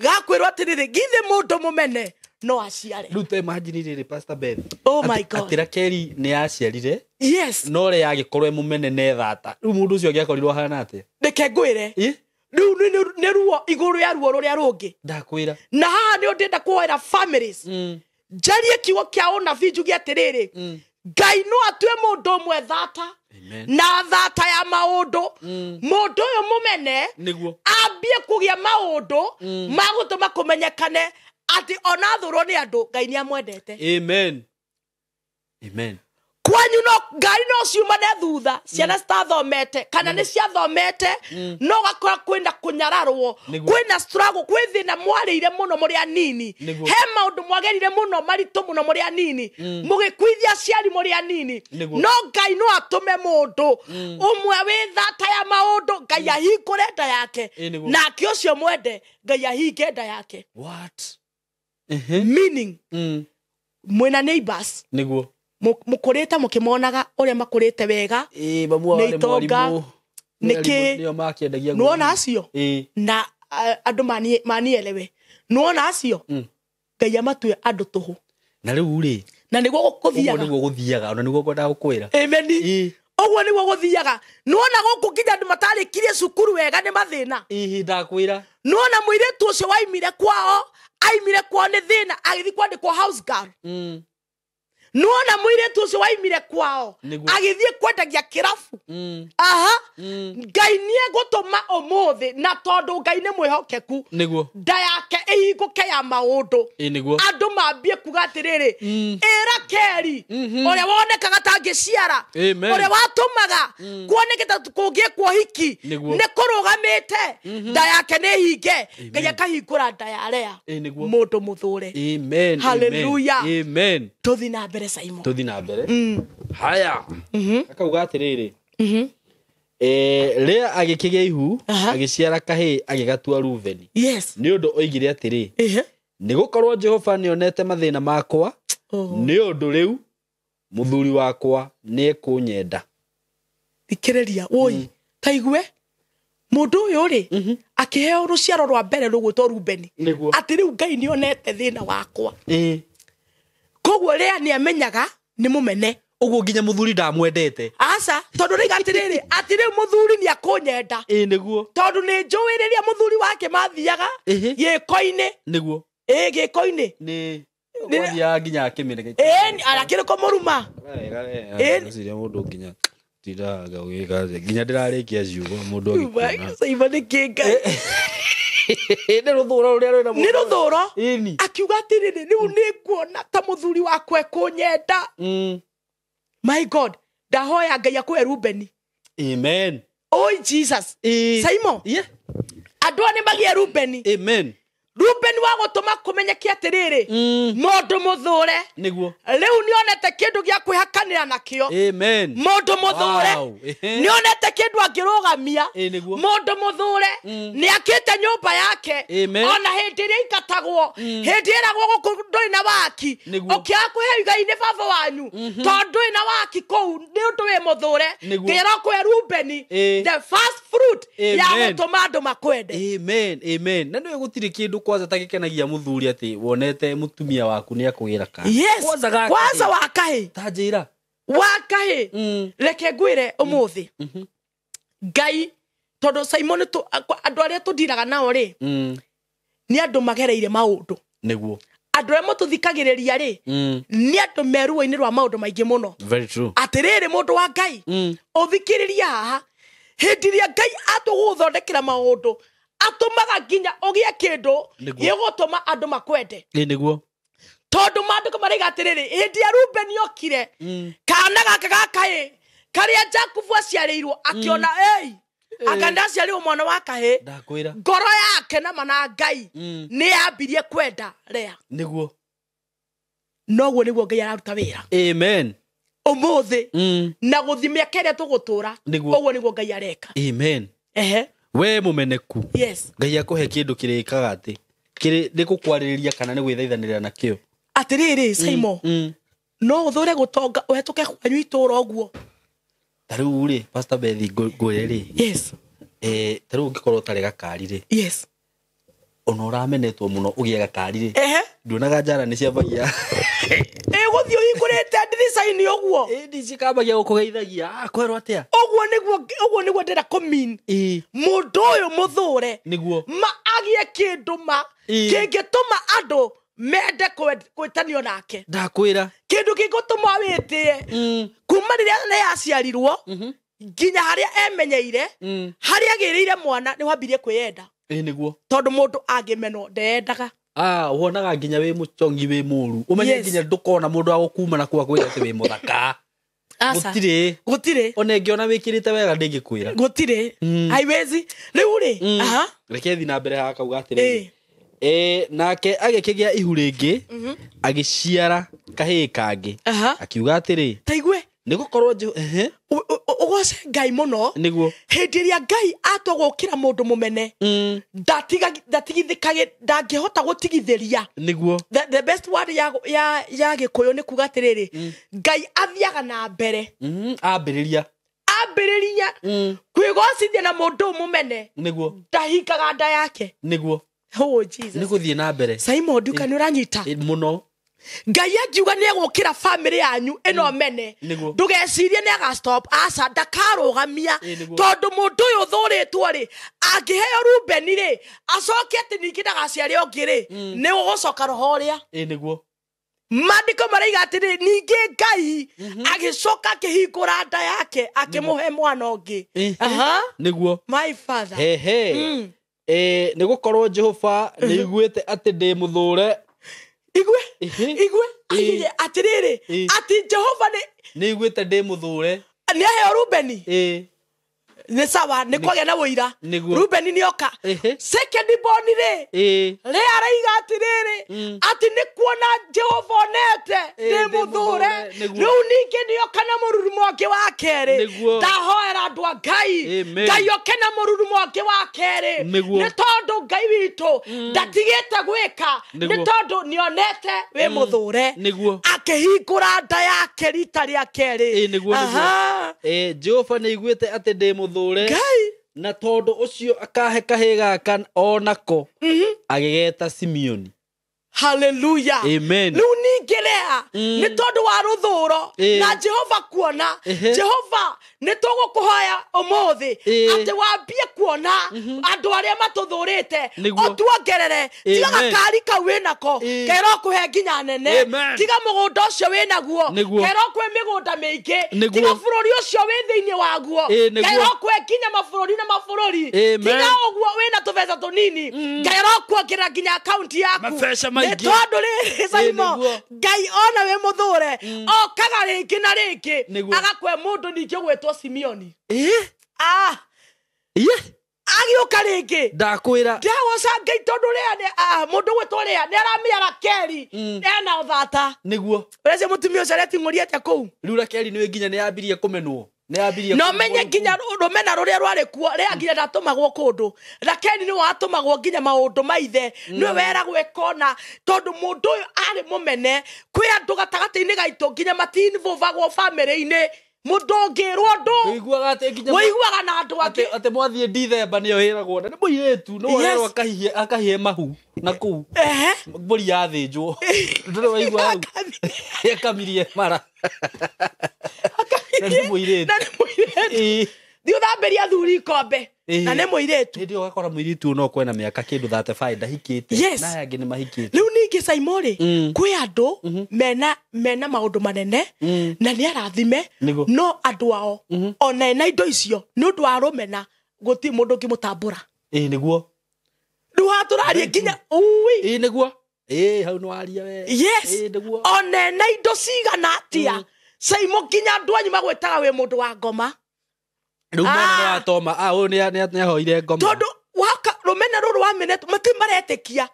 gakwĩrwo atĩrĩrĩ, githĩ mũndũ mũmene no aciare? Rĩu ta imagine rĩrĩ, Pastor Beth. Oh my God. Atĩ Rakeli nĩ yaciarire, Yes. no rĩ yagĩkorwo ĩ mũmene ne thata. Rĩu mũndũ ũcio angĩakorirwo ahana atĩa? Reke ngwĩre. Ĩ? Rĩu nĩ ruo igũrũ ya ruo rũrĩa rũngĩ. Ndakwĩra. Na haha nĩ ndĩrenda kuoera families, njarie kiugo kĩa ũnabii, njuge atĩrĩrĩ, Ngai no atue mũndũ ũmwe thata, Amen. na thata ya maũndũ, mũndũ ũyũ mũmene Nĩguo. ambie kũgĩa maũndũ ma gũtũma kũmenyekane atĩ ona thũrwo nĩ andũ, Ngai nĩ amwendete. Amen. Amen. Kwanyu no ngari no ciumane thutha, ciana citathomete kana nĩ ciathomete, no gakora kwĩna kũnyararwo, Nĩguo. kwĩna struggle, kwĩ thĩna mwarĩire mũno mũrĩ anini. Nĩguo. He maũndũ mwagerire mũno maritũ mũno mũrĩ anini, mũgĩkuithia aciari mũrĩ anini. Nĩguo. No Ngai no atũme mũndũ ũmwe wĩ thata ya maũndũ, Ngai ahingũre nda yake, Ĩ, nĩguo. nake ũcio mwende Ngai ahinge nda yake. What? Meaning, mwĩna neighbors, Nĩguo. Mũkũrĩte mũkĩmonaga ũrĩa makũrĩte wega. Ĩ, mamu wao Nĩ arĩ itonga, mwarimũ. nĩ kĩ? Nĩo makĩendagia. Nĩwona acio? Ĩ. Na andũ manielewe, nĩwona acio, Ngai amatue andũ tũhũ. Na rĩu rĩ, Na nĩguo ũguo gũthiaga. Nĩguo gũthiaga, ona nĩguo ngwendaga gũkwĩra. Ameni. Ĩ. Ũguo nĩguo gũthiaga. Nĩwona gũkũ nginya andũ matarĩkirie cukuru wega nĩ mathĩna. Ĩ, ndakwĩra. Nĩwona mũirĩtu ũcio waimire kwao, aimire kwao nĩ thĩna, agĩthiĩ kwandĩkwo house girl. Nĩwona mũirĩtu ũcio waimire kwao, Nĩguo. agĩthiĩ kwendagia kĩrabu. Aha, Ngai nĩ egũtũma ũmũthĩ, na tondũ Ngai nĩ mwĩhokeku, Nĩguo. nda yake ĩhingũke ya maũndũ, Ĩ, nĩguo. Andũ mambie kuga atĩrĩrĩ, ĩ Rakeli ũrĩa wonekaga ta angĩciara, Amen. ũrĩa watũmaga kuoneke ta kũngĩkwo hiki Nĩguo. nĩ kũrũgamĩte, nda yake nĩ hinge, Ngai akahingũra nda ya Lea, Ĩ, nĩguo. mũndũ mũthũre. Amen. Hallelujah. Amen. Tũthi na mbere, Simon. Tũthi na mbere. Haya, akauga atĩrĩrĩ, Lea agĩkĩgĩa ihu, agĩciara kahĩĩ, agĩgatua Rubeni, nĩ ũndũ oigire atĩrĩ, nĩ gũkorwo Jehova nĩonete mathĩna makwa, Oh. nĩ ũndũ rĩu mũthuri wakwa nĩekũnyenda. Thikĩrĩria, woi, taigue mũndũ ũyũ rĩ, akĩheo rũciaro rwa mbere rũgwĩtwo Rubeni, Nĩguo. atĩ rĩu Ngai nĩonete thĩna wakwa. Ĩ. Koguo Lea nĩ amenyaga nĩ mũmene. Ũguo nginya mũthuri ndamwendete. Aca, tondũ rĩu atĩrĩrĩ, atĩ rĩu mũthuri nĩ akũnyenda, Ĩ, nĩguo. Tondũ nĩ njũĩ rĩrĩa mũthuri wake mathiaga Ĩhĩ. gĩko-inĩ. Nĩguo. Ĩ, gĩko-inĩ. Nĩ gwathiaga nginya akĩmĩreke. Ĩ, arakĩrĩ kũmũruma. Ĩ. Ngwĩciria mũndũ nginya tindaga ũgĩka atĩa, nginya ndĩrarĩkia ciugo mũndũ agĩkuona. Caima nĩ kĩ, Ngai? Nĩ rũthũro rũrĩa rwĩna Nĩ rũthũro. Ĩni. Akiuga atĩrĩrĩ, rĩu nĩ nguona ta mũthuri wakwa ekũnyenda. My God, ndahoya Ngai akũhe Rubeni. Amen. Oi Jesus. Ĩ. Simon. Yeah. Andũ aya nĩ magĩe Rubeni. Amen. Rubeni wa gũtũma kũmenyeke atĩrĩrĩ, mũndũ mũthũre Nĩguo. rĩu nĩonete kĩndũ gĩa kwĩhakanĩra nakĩo. Amen. Mũndũ mũthũre Wow. Ehe. nĩonete kĩndũ angĩrũgamia. Ĩ, nĩguo. Mũndũ mũthũre nĩakĩte nyũmba yake. Amen. Ona hĩndĩ ĩrĩa aingatagwo, hĩndĩ ĩragwo gũkũ ndũrĩ na waki, Nĩguo. ũkĩaga kũhe igai nĩ baba wanyu tondũ ndũrĩ na waki kũu, nĩ ũndũ wĩ mũthũre. Nĩguo. Ngai arokũhe Rubeni, Ĩ. the first fruit ya Amen. gũtũma andũ makwende. Amen. Amen. Na nĩwe gũtirĩ kĩndũ kwanza ta gĩkenagia mũthuri atĩ wonete mũtumia waku nĩ akũgĩra kana. Yes. Kwanza gaka. Kwanza wa kahĩ. Ta njĩra. Wa kahĩ. Reke ngwĩre ũmũthĩ, Ngai, tondũ Simon, andũ arĩa tũndiraga nao rĩ, nĩ andũ magereire maũndũ. Nĩguo. Andũ arĩa mũtũthikagĩrĩria rĩ, nĩ andũ me ruo-inĩ rwa maũndũ maingĩ mũno. Very true. Atĩrĩrĩ, mũndũ wa Ngai, ũthikĩrĩria haha, hĩndĩ ĩrĩa Ngai atũgũthondekera maũndũ, atũmaga nginya ũgĩe kĩndũ Nĩguo. gĩgũtũma andũ makwende. Ĩ, nĩguo. Tondũ maandĩko maraiga atĩrĩrĩ, hĩndĩ ya Rubeni okire, kana gaka gakahĩ karĩa Jakubu aciarĩirwo, akĩona, ei, anga ndaciarĩirwo mwana wa kahĩ. Ndakwĩra. Ngoro yake nama na Ngai nĩ yambirie kwenda Lea. Nĩguo. Noguo nĩguo Ngai araruta wĩra Amen. ũmũthĩ, na gũthi mĩaka ĩrĩa tũgũtũra. Nĩguo. Ũguo nĩguo Ngai areka. Amen. Ehe. We mũmeneku, Yes. Ngai akũhe kĩndũ kĩrĩkaga atĩ kĩrĩ nĩ gũkwarĩrĩria kana nĩ gwĩthaithanĩrĩra nakĩo. Atiriri Saimo, no uthore gutonga uhituke kwanyu itura uguo. Ta riu ri Pastor Bethi ngwire ri. Yes. Ta riu ungikorwo utari gakari ri. Yes. Ona uramenetwo muno ugie gakari ri. Nduonaga njara ni ciambagia. Guthii uhingurite ndirica-ini uguo. Ndi cikambagia gukugeithagia. Kwerwo atia? Uguo niguo ndira kũmean. Mundu uyu muthure. Niguo. Ma agie kindu ma kingituma andu mende gwitanio nake. Ndakwira. Kindu kingituma witie. Kuma riria aciarirwo nginya haria emenyeire, haria agiriire mwana ni wambirie kwiyenda. Niguo. Tondu mundu angimenwo ndeendaga. Wonaga nginya wi muchongi wi muru. Umenye nginya ndukona mundu wa gukuma na kwa kwira ati wi muthaka. Gutire. Gutire. Ona ingiona wikirite wega ndingikwira. Gutire. Haiwezi. Riu ri. Aha. Reke thi na mbere haha kauga atiriri. Nake agĩkĩgĩa ihu rĩngĩ, agĩciara kahĩĩ kangĩ. Akiuga atĩrĩ. Taigue. Nĩgũkorwo ugoce Ngai muno. Nĩguo. Hĩndĩ ĩrĩa Ngai atua gũkĩra mũndũ mũmene, ndatigithĩkage, ndangĩhota gũtigithĩria. Nĩguo. The best word ya Gĩkũyũ nĩ kuga atĩrĩrĩ, Ngai athiaga na mbere. Ambĩrĩria. Ambĩrĩria kwĩgocithia na mũndũ mũmene. Nĩguo. Ndahingaga nda yake. Nĩguo. Oh Jesus. Nĩ gũthiĩ na mbere. Simon nduka nĩ ũranyita. Mũno. Ngai angiuga nĩ egũkĩra family yanyu ĩno mene, ndũgecirie nĩ aga stop, aca ndakarũgamia, tondũ mũndũ ũyũ ũthũrĩtwo rĩ, angĩheo Rubeni rĩ, acoke atĩ ningĩ ndagaciare ũngĩ rĩ, nĩ ũgũcoka roho ũrĩa. Nĩguo. Maandĩko maraiga atĩrĩ, ningĩ Ngai agĩcoka akĩhingũra nda yake akĩmũhe mwana ũngĩ. Aha. Nĩguo. My father. Hehe. Nĩ gũkorwo Jehova nĩ iguĩte atĩ ndĩ mũthũre. Igwe. Igwe. Atiriri. Ati Jehova ni iguĩte ndĩ mũthũre. Nĩ aheo Rubeni. Nĩ sawa, nĩ kwagĩa na wũira. Rubeni nĩ oka. Second born rĩ. Rĩ araiga atiriri, ati nĩ kuona Jehova onete ndĩ mũthũre. Rĩu ningĩ nĩ oka na mũrurumo ũngĩ wa kerĩ. Ndahoera andũ a Ngai. Ngai oke na mũrurumo ũngĩ wa kerĩ. Nĩ tondũ Ngai witũ ndatigĩte gwĩka, nĩ tondũ nĩonete wĩ mũthũre. Akĩhingũra nda yake rita rĩa kerĩ. Nĩguo. Jehova nĩ aiguĩte atĩ ndĩ mũthũre. Ngai. Na tondũ ũcio akahe kahĩĩ gaka onako, agĩgeta Simeoni. Hallelujah. Amen. Rĩu ningĩ Lea, nĩ tondũ wa rũthũro na Jehova kuona, Jehova nĩ tũgũkũhoya ũmũthĩ atĩ wambie kuona andũ arĩa matũthũrĩte, ũtuongerere. Tiga gakari kau wĩnako, kero kũhe nginya nene. Tiga mũgũnda ũcio wĩnaguo, kero kwĩ mĩgũnda mĩingĩ. Tiga bũrũri ũcio wĩ thĩinĩ waguo, kero kwĩ nginya mabũrũri na mabũrũri. Tiga ũguo wĩna tũbeca tũnini, kero kuongerera nginya akaunti yaku. Tondũ rĩrĩ Saimo, Ngai ona wĩ mũthũre, okaga rĩngĩ na rĩngĩ agakwe mũndũ ningĩ ũgwĩtwo Simeoni. Agĩũka rĩngĩ. Ndakwĩra. Ndagoca Ngai tondũ Lea mũndũ ũgwĩtwo Lea nĩ aramenya Rakeli ena ũthata. Nĩguo. Ũreciria mũtumia ũcio areting'ũria atĩa kũu? Rĩu Rakeli nĩwe nginya nĩ yambirie kũmenwo. No menye nginya rũmena rũrĩa rwarĩ kuo, Lea nginya ndatũmagwo kũndũ. Rakeli nĩwe watũmagwo nginya maũndũ ma ithe, nĩwe weragwo ĩkona, tondũ mũndũ ũyũ arĩ mũmene. Kwĩ andũ gatagatĩ-inĩ gaitũ nginya matinvolvagwo bamĩrĩ-inĩ. Mũndũ ũngĩrwo ũndũ, ũiguaga na andũ angĩ. Atĩ mwathiĩ Dithemba nĩyo ĩragwo, na nĩ mũirĩtu, no werwo akahie mahu na kũu. Mbũri yathĩnjwo. Ndũrĩ waigua hau. Akamirie mara. Na nĩ mũirĩtu. Na nĩ mũirĩtu. Thiĩ ũthambĩrie athuri ikombe. Na nĩ mũirĩtu. Hĩndĩ ĩyo ũgakora mũirĩtu ũyũ no kwena mĩaka kĩndũ 35 ndahikĩte. Na aya angĩ nĩ mahikĩte. Rĩu ningĩ Saimo rĩ, kwĩ andũ mena maũndũ manene na nĩ arathime, no andũ ao ona ena indo icio nĩ ũndũ wa rũmena gũtirĩ mũndũ ũngĩmũtambũra. Nĩguo. Rĩu haha tũraria nginya ui. Nĩguo. Hau nĩ waria we. Yes. Nĩguo. Ona ena indo cigana atĩa, Saimo nginya andũ anyu magwĩtaga wĩ mũndũ wa ngoma. Rĩu mwana nĩ watoma, ũyũ nĩ ahoire ngoma. Tondũ waka rũmena rũrũ wamenetwo mati maretĩkia.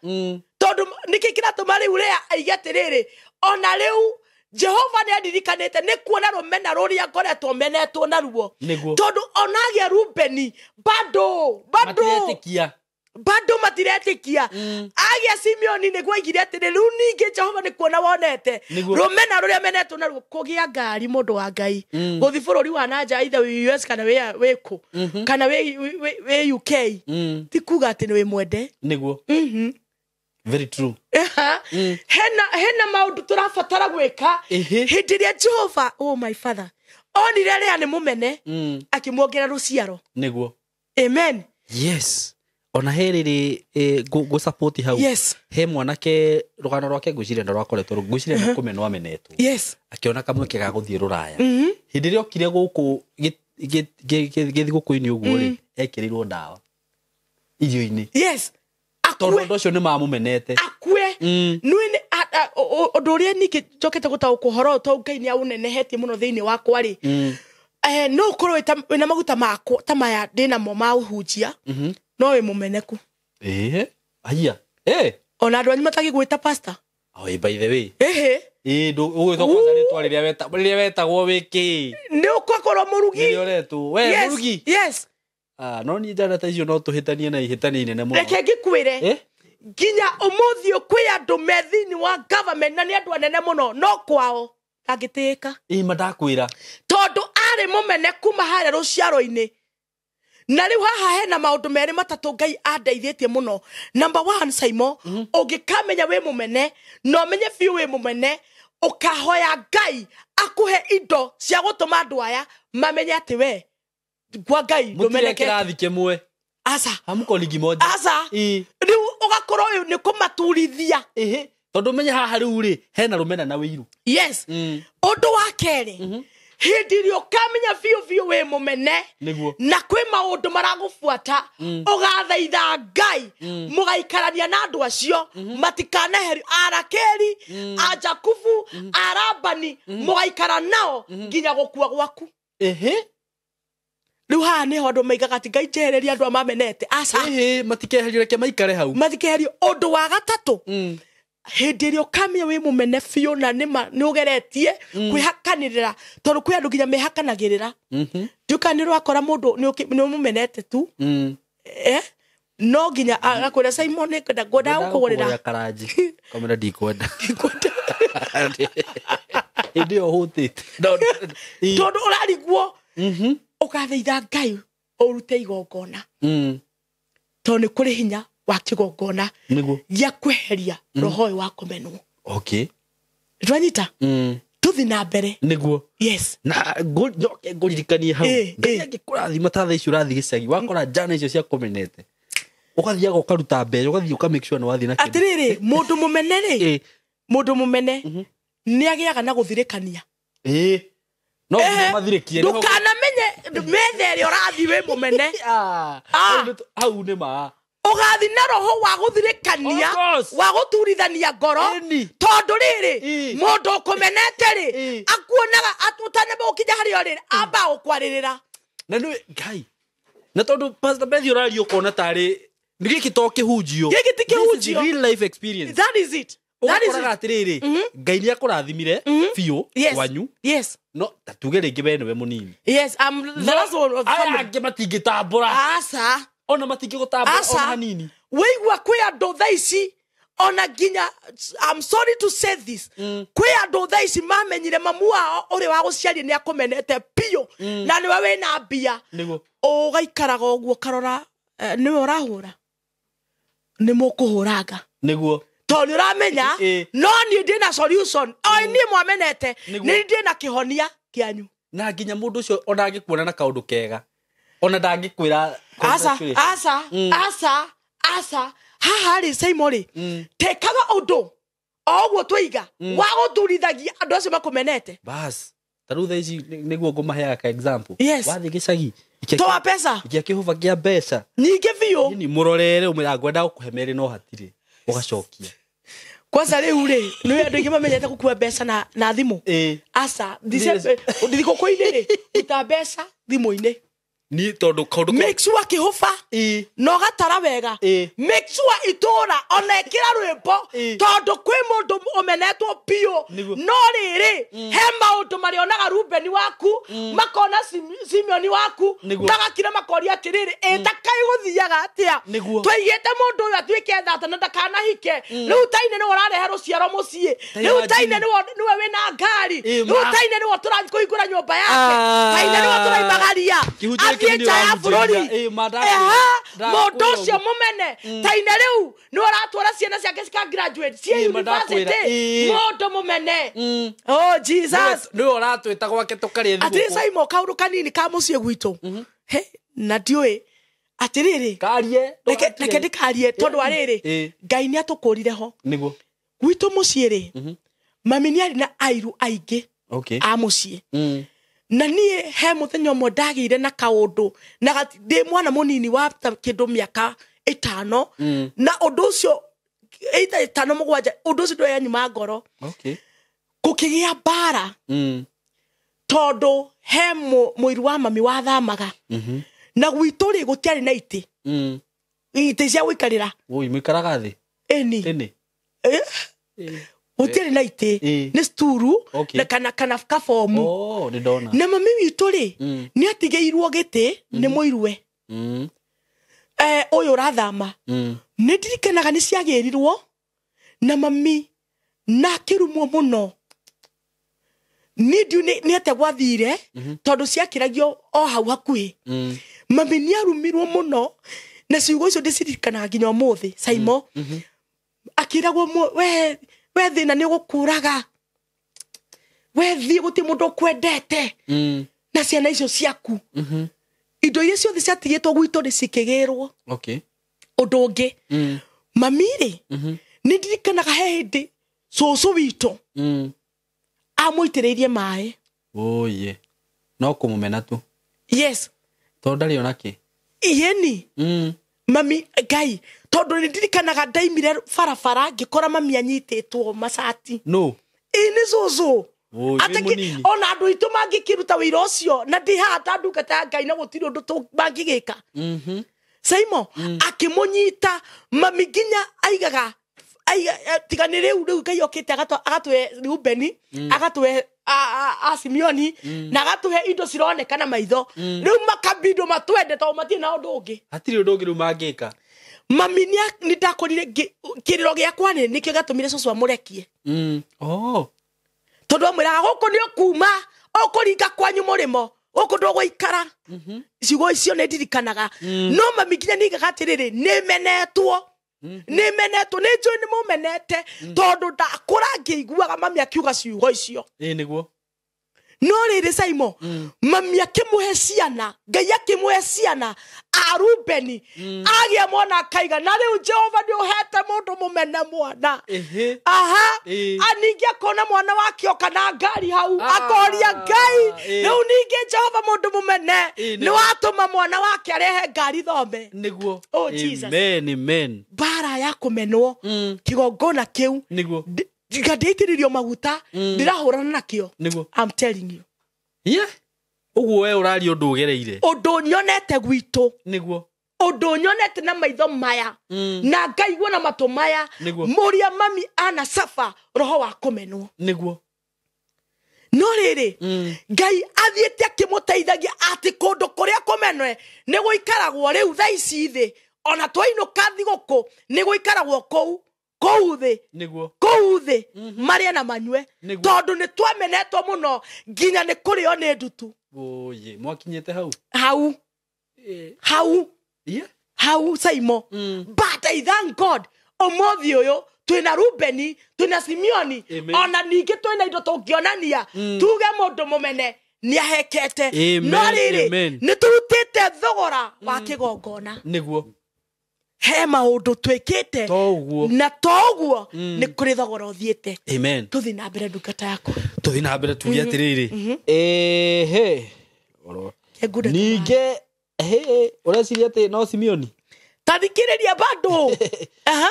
Tondũ nĩkĩ kĩratũma rĩu Lea aige atĩrĩrĩ, ona rĩu Jehova nĩ andirikanĩte nĩ kuona rũmena rũrĩa ngoretwo menetwo naruo. Tondũ ona agĩa Rubeni bado matiretĩkia. Bado matiretĩkia. Agĩa Simeoni nĩguo aigire atĩrĩ, rĩu ningĩ Jehova nĩ kuona wonete Nĩguo. rũmena rũrĩa menetwo naruo, kũgĩa ngari mũndũ wa Ngai, gũthiĩ bũrũri wa nanja, either wĩ US kana wĩ kũ, kana wĩ UK, ti kuga atĩ nĩ wĩ mwende. Nĩguo. Very true. Aha. Hena maũndũ tũrabatara gwĩka. Hĩndĩ ĩrĩa Jehova, oh my father, onire rĩa nĩ mũmene, akĩmuongerera rũciaro. Nĩguo. Amen. Yes, ona he rĩrĩ ngũ support hau. Yes. He mwanake rũgano rwake ngwĩciria na rwakoretwo, ngwĩciria nĩ kũmenwo amenetwo, akĩona kamweke ga gũthiĩ rũraya. Hĩndĩ ĩrĩa okire gũkũ gĩthigũkũ-inĩ ũguo rĩ, ekĩrĩirwo ndawa irio-inĩ. Yes. Tondũ Akue. ũndũ ũcio nĩ mamũmenete. Akue. Nĩ ũndũ ũrĩa ningĩ njokete gũtaũkwo ũhoro ũyũ, tondũ Ngai nĩ aũnenehetie mũno thĩinĩ wakwa rĩ, no ũkorwo wĩna maguta makwa ta maya ndĩnamo ma ũhunjia, no wĩ mũmeneku. Ĩĩ, aya, eh. Ona andũ anyu matagĩgwĩta pastor. Oh, by the way, Ĩhĩ. Ĩĩ, ũgwĩtwo kwanza rĩtwa rĩrĩa rĩrĩa wetagwo wĩ kĩ? Nĩ ũgũkorwo mũrugi. Rĩrĩa ũretwo we Yes, mũrugi. yes. Ah, no niĩ njana ta icio no tũhĩtanie na ihĩtania inene mũno. Reke ngĩkwĩre, Eh? nginya ũmũthĩ ũyũ kwĩ andũ me thĩinĩ wa government na nĩ andũ anene mũno, no kwao ndangĩtĩĩka. Ĩĩ, ma ndakwĩra. Tondũ arĩ mũmene kuma harĩa rũciaro-inĩ. Na rĩu haha hena maũndũ merĩ matatũ Ngai andeithĩtie mũno. Number one, Saimo, ũngĩkamenya wĩ mũmene na ũmenye biũ wĩ mũmene, ũkahoya Ngai akũhe indo cia gũtũma andũ aya mamenye atĩ we kwa Ngai Mũtirĩ ndũmenekete. kĩrathi kĩmwe. Aca. Hamuko ligi moja. Aca. Ĩĩ. Rĩu ũgakorwo ũyũ nĩ kũmaturithia. Ĩhĩ, tondũ menye haha rĩu rĩ hena rũmena na wĩiru. Yes. Ũndũ wa kerĩ, hĩndĩ ĩrĩa ũkamenya biũ biũ wĩ mũmene, Nĩguo. na kwĩ maũndũ maragũbuata, ũgathaitha Ngai mũgaikarania na andũ acio matikaneherio, Arakeli, a Jakubu, a Labani, mũgaikara nao nginya gũkua gwaku. Ĩhĩ. Rĩu haha nĩho andũ maigaga atĩ Ngai njehereria andũ a mamenete. Aca. Ĩhĩ, matikeherio, reke maikare hau. Mathikeherio. Ũndũ wa gatatũ, hĩndĩ ĩrĩa ũkamenya wĩ mũmene biũ na nĩma nĩ ũgeretie kwĩhakanĩrĩra, tondũ kwĩ andũ nginya mehakanagĩrĩra, ndiũka nĩ ũrakora mũndũ nĩ ũmũmenete tu, no nginya agakwĩra, Simon, nĩngwenda ngwendaga gũkũgũrĩra karanji, kamera ndikwenda. Ndikwenda. Hĩndĩ ĩyo hũtĩte. Tondũ ũrarigwo, ũgathaitha Ngai ũrute igongona, tondũ nĩ kũrĩ hinya wa kĩgongona Nĩguo. gĩa kweheria roho ũyũ wa kũmenwo. Okay. Twanyita, tũthi na mbere. Nĩguo. Yes. Na njoke ngũririkanie hau, Ngai angĩkũrathima ta thaa ici ũrathiĩ gĩcagi, wakora njana icio cia kũmenete, ũgathiaga ũkaruta mbeca, ũgathiĩ ũka make sure nĩ wathiĩ na kĩndũ. Atĩrĩrĩ, mũndũ mũmene rĩ, mũndũ mũmene nĩ agĩaga na gũthirĩkania. Ĩĩ, no nginya mathirĩkie. Ndũkanamenye metha ĩrĩa ũrathiĩ wĩ mũmene. Ah, Ah. hau nĩ ma. Ũgathiĩ na roho wa gũthirĩkania, Of course. wa gũturithania ngoro. Ĩni. Tondũ rĩrĩ, mũndũ ũkũmenete rĩ, akuonaga ũtanamba gũkinya harĩa ũrĩ, amba gũkwarĩrĩra. Na nĩ Ngai, na tondũ Pastor Beth ũraria ũkona tarĩ nĩ gĩkĩ to kĩhunjio. Gĩkĩ ti This is kĩhunjio. real life experience. That is it, that is Ũgakoraga it. atĩrĩrĩ, Ngai nĩ akũrathimire biũ Yes. kwanyu, Yes. no ta tuge rĩngĩ we nĩwe mũnini. Yes, I'm the last one of the Aya family. angĩ matingĩtambũra. Aca. Ona matingĩgũtambũra ona Aca. hanini. Wĩigua kwĩ andũ thaa ici, ona nginya, I'm sorry to say this, kwĩ andũ thaa ici mamenyire mamu wao ũrĩa wa gũciaria nĩ akũmenete biũ, na nĩwe wĩna mbia. Nĩguo. Ũgaikaraga ũguo ũkarora, nĩwe ũrahũra, nĩ mũkũhũranga. Nĩguo. Tondũ nĩ ũramenya, no niĩ ndĩna solution, o niĩ mwamenete, Nĩguo. nĩ ndĩna kĩhonia kĩanyu. Na nginya mũndũ ũcio ona angĩkuona na kaũndũ kega, ona ndangĩkwĩra Aca. congratulations. Aca, aca, aca. Haha rĩ, Saimo rĩ, tekaga ũndũ o ũguo twaiga wa gũturithagia andũ acio makũmenete. Bas, ta rĩu thaa ici nĩguo ngũmaheaga ka example. Yes. Wathiĩ gĩcagi, Toa mbeca. ikia kĩhũba kĩa mbeca nyingĩ biũ. Ni mũrorere, ũmwĩra ngwenda gũkũhe merĩ no hatirĩ, ũgacokia. Kwanza rĩu rĩ, nĩ andũ aingĩ mamenyete gũkua mbeca na thimũ. Ĩĩ. Aca, thikũkũ-inĩ rĩ, ruta mbeca thimũ-inĩ. Ni tondu kaundu Make sure kĩhũba na ũgatara wega. Make sure itũra ona ĩkĩra rwĩmbo, tondũ kwĩ mũndũ ũmenetwo biũ. No rĩrĩ, he maũndũ marĩonaga Rubeni waku, makona Simeoni waku, magakira makoria atĩrĩrĩ, ĩta kaĩ gũthiaga atĩa? Twaigĩte mũndũ ũyũ atuĩke thata na ndakanahike. Rĩu taine nĩwe ũrarehe rũciaro mũciĩ, rĩu taine nĩwe wĩna ngari, rĩu taine nĩwe tũrathiĩ kũhingũra nyũmba yake, taine nĩwe tũraimagaria athiĩ nja ya bũrũri. Mũndũ ũcio mũmene taine rĩu nĩwe ũratwara ciana ciake cika graduate ciĩ university. Mũndũ mũmene, oh Jesus, nĩwe ũratwĩta gwake tũkarĩe thigũkũ. Atĩrĩ Saimo, kaũndũ kanini ka mũciĩ gwitũ na ndiũĩ atĩrĩrĩ, karie, reke ndĩkarie tondũ wa rĩrĩ, Ngai nĩ atũkũrire ho. Nĩguo gwitũ mũciĩ rĩ, mami nĩ arĩ na airu aingĩ a mũciĩ, na niĩ he mũthenya ũmwe ndagĩire na kaũndũ na ndĩ mwana mũnini wa kĩndũ mĩaka 5, na ũndũ ũcio 5 7, ũndũ ũcio ndwanyuma ngoro. Gũkĩgĩa mbara tondũ he mũiru wa mami wathamaga, na gwitũ rĩ gũtiarĩ na itĩ, itĩ cia gũikarĩra. Oi, mũikaraga thĩ? Ĩni, gũtiarĩ na itĩ, nĩ sturu na kana kabomu. Na mami witũ rĩ nĩ atigĩirwo gĩtĩ nĩ mũiruwe ũyũ ũrathama. Nĩ ndirikanaga nĩ ciagĩrirwo na mami na akĩrumwo mũno. Niĩ ndiũĩ nĩ atĩa gwathire, tondũ ciakĩragio o hau hakuhĩ. Mami nĩ arumirwo mũno, na ciugo icio ndĩciririkanaga nginya ũmũthĩ. Saimo akĩragwo, we thĩna nĩ ũgũkũraga, we thiĩ gũtirĩ mũndũ ũkwendete na ciana icio ciaku. Indo iria ciothe ciatigĩtwo gwitũ nĩ cikĩgĩrwo. Ũndũ ũngĩ, mami rĩ nĩ ndirikanaga he hĩndĩ cũcũ witũ amũitĩrĩirie maĩ. Oye, no kũmũmena tu. Yes, tondũ ndarĩ ona kĩ. Ĩni mami Ngai, tondũ nĩ ndirikanaga ndaimire barabara ngĩkora mami anyitĩtwo macati. No ĩ nĩ cũcũ. Atĩ ona andũ aitũ mangĩkĩruta wĩra ũcio, na ndĩ haha ta ndungata ya Ngai, na gũtirĩ ũndũ mangĩgĩka. Saimo akĩmũnyita mami nginya aigaga tiga nĩ rĩu Ngai okĩte agatũhe Rubeni, agatũhe a Simeoni, na agatũhe indo cironeka na maitho. Rĩu makabindo matwende tondũ matirĩ na ũndũ ũngĩ. Hatirĩ ũndũ ũngĩ rĩu mangĩka. Mami nĩ ndakorire kĩrĩro gĩakwa nĩkĩo gĩatũmire cũcũ amũrekie. Tondũ amwĩraga gũkũ nĩ ũkuma, ũkũringa kwanyu mũrĩmo, gũkũ ndũgũikara. Ciugo icio nĩ ndirikanaga. No mami nginya nĩaigaga atĩrĩrĩ, nĩ menetwo, nĩ menetwo, nĩ njũĩ nĩ mũmenete, tondũ ndakũra ngĩiguaga mami akiuga ciugo icio. Ĩ nĩguo. No rĩrĩ Saimo, mami akĩmũhe ciana, Ngai akĩmũhe ciana a Rubeni, agĩa mwana akaiga, na rĩu Jehova nĩ ũhete mũndũ mũmene mwana. Aha, ningĩ akona mwana wake oka na ngari hau, akoria Ngai, rĩu ningĩ Jehova mũndũ mũmene nĩ watũma mwana wake arehe ngari thome. Nĩguo. Oh Jesus. Amen, amen. Mbara ya kũmenwo, kĩgongona kĩu. Nĩguo. Ndĩitĩrĩrio maguta, ndĩrahũrana nakĩo. Nĩguo. I'm telling you. Yeah. Ũguo we ũraria ũndũ ũgereire. Ũndũ nyonete gwitũ. Nĩguo. Ũndũ nyonete na maitho maya, na ngaigua na matũ maya. Mũrĩa mami ana suffer roho wa kũmenwo. Nĩguo. No rĩrĩ, Ngai athiĩte akĩmũteithagia atĩ kũndũ kũrĩa kũmenwe nĩ gũikaragwo rĩu thaa ici thĩ, ona twainũka thigũkũ nĩ gũikaragwo kũu kũu thĩ. Nĩguo. Kũu thĩ marĩe na manyue, tondũ nĩ twamenetwo mũno nginya nĩ kũrĩo nĩ ndutu. Oye, mwakinyĩte hau? Hau. Hau. Hau Saimo. But I thank God ũmũthĩ ũyũ twĩna Rubeni, twĩna Simeoni, ona ningĩ twĩna indo tũngĩonania tuge mũndũ mũmene nĩ ahekete. No rĩrĩ, nĩ tũrutĩte thogora wa kĩgongona. Nĩguo. He maũndũ twĩkĩte na to ũguo nĩ kũrĩ thogora ũthiĩte. Amen. Tũthiĩ na mbere ndungata yakwa. Tũthiĩ na mbere tuge atĩrĩrĩ. Ehe. Ningĩ ũreciria atĩ no Simeoni? Tathikĩrĩria bado.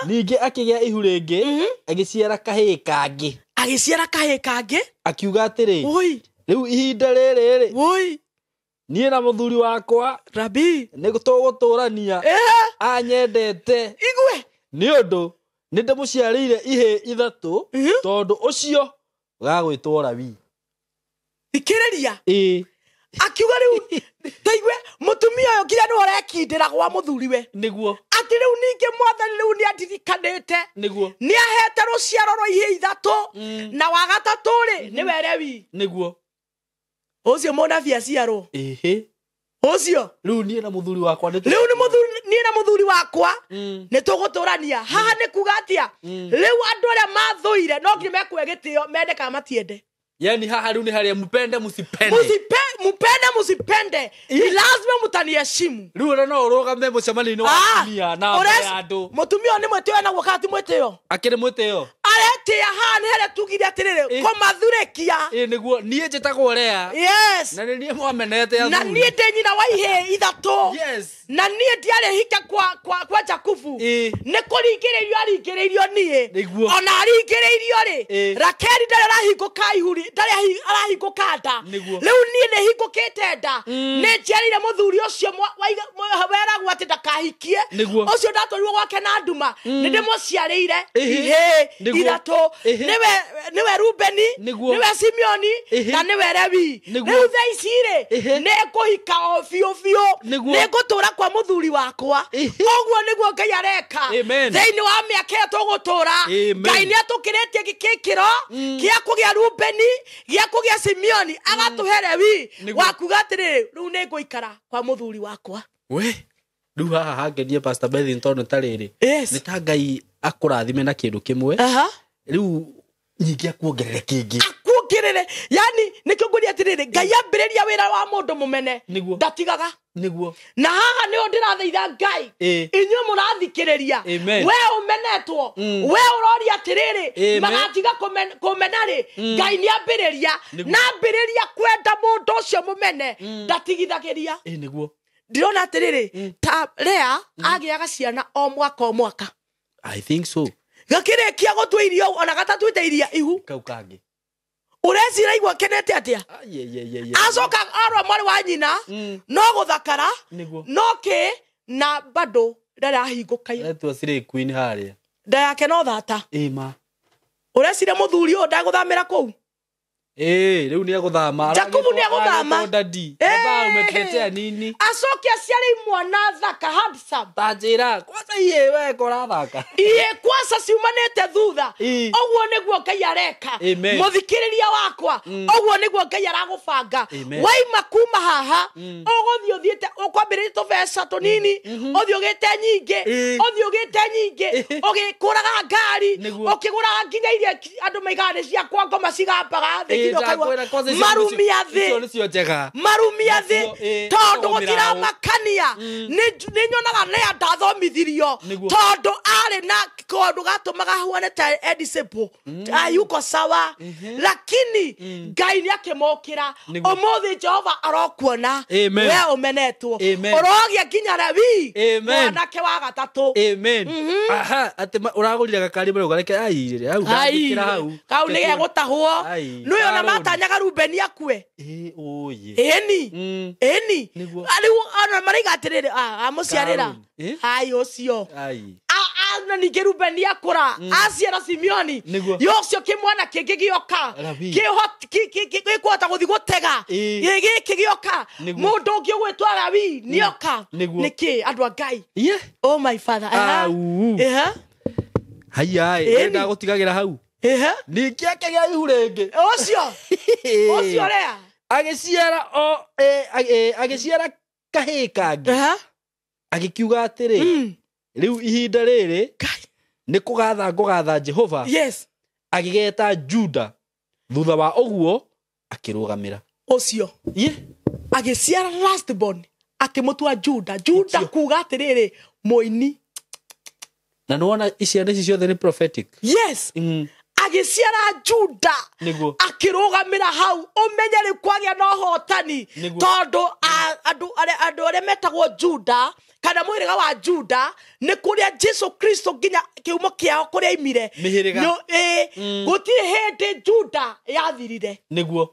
Ningĩ akĩgĩa ihu rĩngĩ, agĩciara kahĩĩ kangĩ. Agĩciara kahĩĩ kangĩ. Akiuga atĩrĩ, rĩu ihinda rĩrĩ rĩ, Woi. Niĩ na mũthuri wakwa Rabi nĩ tũgũtũrania anyendete igue nĩ ũndũ nĩ ndĩmũciarĩire ihĩĩ ithatũ tondũ ũcio gagwĩtwo Lawi. Thikĩrĩria. Ĩĩ. Akiuga rĩu taigue mũtumia ũyũ nginya nĩwe ũrekindĩra gwa mũthuriwe. Nĩguo. Atĩ rĩu ningĩ mwathani rĩu nĩ andirikanĩte. Nĩguo. Nĩ ahete rũciaro rwa ihĩĩ ithatũ na wa gatatũ rĩ nĩwe Lewi. Nĩguo. Ũcio mũnabii aciarwo. Ĩhĩ. Ũcio. Rĩu niĩ na mũthuri wakwa nĩ Rĩu nĩ mũthuri niĩ na mũthuri wakwa nĩ tũgũtũrania. Haha nĩ kuga atĩa? Rĩu andũ arĩa mathũire no nginya mekũhe gĩtĩo mende kana matiende. Yani haha rĩu nĩ harĩa mpende msipende. Mupende msipende. Ni lazima mtaniheshimu. Rĩu ona no ũrũgame mũcemanio-inĩ wa atumia na mbere ya andũ. Mũtumia ũyũ nĩ mwĩtĩo naguo kana ti mwĩtĩo? Akĩrĩ mwĩtĩo. Aretĩa haha nĩ harĩa tugire atĩrĩrĩ kũmathurĩkia. Ĩĩ nĩguo niĩ njĩtagwo Lea. Yes. Na nĩ niĩ mwamenete athuri. Na niĩ ndĩ nyina wa ihĩĩ ithatũ. Yes. Na niĩ ndiarĩ hike kwa Jakubu. Nĩ kũringĩrĩrio aringĩrĩirio niĩ. Nĩguo. Ona aringĩrĩirio rĩ Rakeli ndarĩ arahingũka ihuri, ndarĩ arahingũka nda. Rĩu niĩ nĩ hingũkĩte nda. Nĩ njiarĩire mũthuri ũcio weragwo atĩ ndakahikie. Ũcio ndatwarirwo gwake na nduma. Nĩ ndĩmũciarĩire ihĩĩ ithatũ. Nĩwe Rubeni, nĩwe Simeoni na nĩwe Lewi. Rĩu thaa ici rĩ nĩ ngũhika o biũ biũ. Nĩ ngũtũra kwa mũthuri wakwa. Ũguo nĩguo Ngai areka. Thĩinĩ wa mĩaka ĩyo tũgũtũra Ngai nĩ atũkĩrĩtie gĩkĩro kĩa kũgĩa Rubeni, gĩa kũgĩa Simeoni, agatũhe Lewi wa kuga atĩrĩrĩ rĩu nĩ ngũikara kwa mũthuri wakwa. We rĩu haha hangenie Pastor Beth tondũ ta rĩrĩ nĩ ta Ngai akũrathime na kĩndũ kĩmwe. Rĩu nyingĩ akuongerere kĩngĩ. Akuongerere. Yani nĩkĩo ngũria atĩrĩrĩ Ngai ambĩrĩria wĩra wa mũndũ mũmene ndatigaga. Nĩguo. Na haha nĩho ndĩrathaitha Ngai inyuĩ mũrathikĩrĩria. We ũmenetwo, we ũroria atĩrĩrĩ magatiga kũmena rĩ Ngai nĩ ambĩrĩria na ambĩrĩria kwenda mũndũ ũcio mũmene ndatigithagĩria. Nĩguo. Ndĩrona atĩrĩrĩ ta Lea agĩaga ciana o mwaka o mwaka. I think so. Gakĩrĩkia gũtua irio ona gatatuĩte iria ihu. Kau kangĩ. Ũrecira igua kenete atĩa? Acoka arwa mwarĩ wa nyina no gũthakara no kĩ na bado ndarahingũka. Aretua Slay Queen harĩa. Nda yake no thata. Ĩma. Ũrecira mũthuri ũyũ ndagũthamĩra kũu? Ĩĩ rĩu nĩ egũthama. Jakubu nĩ egũthama. Daddy. Baba umetuletea nini? Acoke aciare mwana thaka handsome. Ta njĩra kwanza iye we korathaka. Iye kwanza ciumanĩte thutha. Ũguo nĩguo Ngai areka. Mũthikĩrĩria wakwa ũguo nĩguo Ngai aragũbanga. Waima kuma haha ũgũthiĩ ũthiĩte ũkwambĩrĩria tũbeca tũnini ũthiĩ ũgĩte nyingĩ ũthiĩ ũgĩte nyingĩ ũgĩkũraga ngari ũkĩgũraga nginya iria andũ maigaga nĩ cia kwa ngoma cigambaga thĩ marumia thĩ marumia thĩ tondũ gũtiramakania. Nĩ nyonaga Lea ndathomithirio tondũ arĩ na kaũndũ gatũmaga ahuane ta Edisepo ayuko sawa, lakini Ngai nĩ akĩmũkĩra. Ũmũthĩ Jehova arokuona we ũmenetwo ũrogĩa nginya Lawi mwanake wa gatatũ. Amen. Aha atĩ ũragũrire gakari mbere ũgareke ai hau ndangĩkĩra hau kau nĩ gegũtahwo. Nĩ ona matanyaga Rubeni akue. Ĩni ĩni rĩu ona maraiga atĩrĩrĩ amũciarĩra ai ũcio na ningĩ Rubeni akũra aciara Simeoni yocio kĩmwana kĩngĩ gĩoka gĩkũhota gũthiĩ gũtega gĩkĩ gĩoka mũndũ ũngĩ ũgwĩtwo Lawi nĩoka. Nĩkĩ andũ a Ngai? Oh my father. Haiya ndagũtigagĩra hau. Ningĩ akĩgĩa ihu rĩngĩ. Ũcio ũcio Lea agĩciara agĩciara kahĩĩ kangĩ agĩkiuga atĩrĩ rĩu ihinda rĩrĩ nĩ kũgatha ngũgatha Jehova. Yes. Agĩgeta Juda. Thutha wa ũguo akĩrũgamĩra. Ũcio agĩciara last born akĩmũtua Juda. Juda kuga atĩrĩrĩ mũini. Na nĩwona ciana ici ciothe nĩ prophetic. Yes. Agĩciara Juda akĩrũgamĩra hau ũmenye rĩu kwagĩa na ũhotani tondũ andũ arĩa metagwo Juda kana mũhĩrĩga wa Juda nĩ kũrĩa Jesu Kristo nginya kĩhumo kĩao kũrĩa aimire. Gũtirĩ hĩndĩ Juda yathirire. Nĩguo.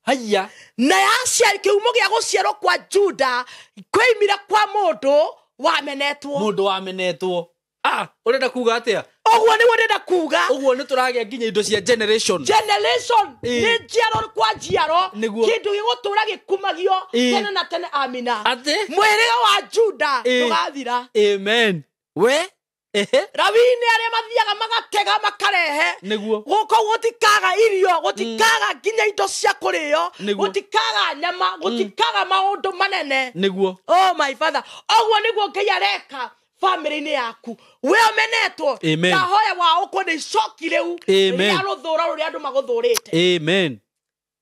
Haya. Na yaciari kĩhumo gĩa gũciarwo kwa Juda kwĩimire kwa mũndũ wamenetwo. Mũndũ wamenetwo. Ah, ũrenda kuga atĩa? Ũguo nĩguo ndĩrenda kuga. Ũguo nĩ tũragĩa nginya indo cia generation. Generation nĩ njiaro kwa njiaro. Kĩndũ gĩgũtũra gĩkumagio tene na tene. Amina. Atĩ? Mũhĩrĩga wa Juda ndũgathira. Amen. We? Ehe. Rawini arĩa mathiaga magatega makarehe. Nĩguo. Gũkũ gũtikaga irio, gũtikaga nginya indo cia kũrĩo, gũtikaga nyama, gũtikaga maũndũ manene. Nĩguo. Oh my father. Ũguo nĩguo Ngai areka family-inĩ yaku. We ũmenetwo. Ndahoya wa ũkwo nĩ icoki rĩu rĩa rũthũra rũrĩa andũ magũthũrĩte. Amen.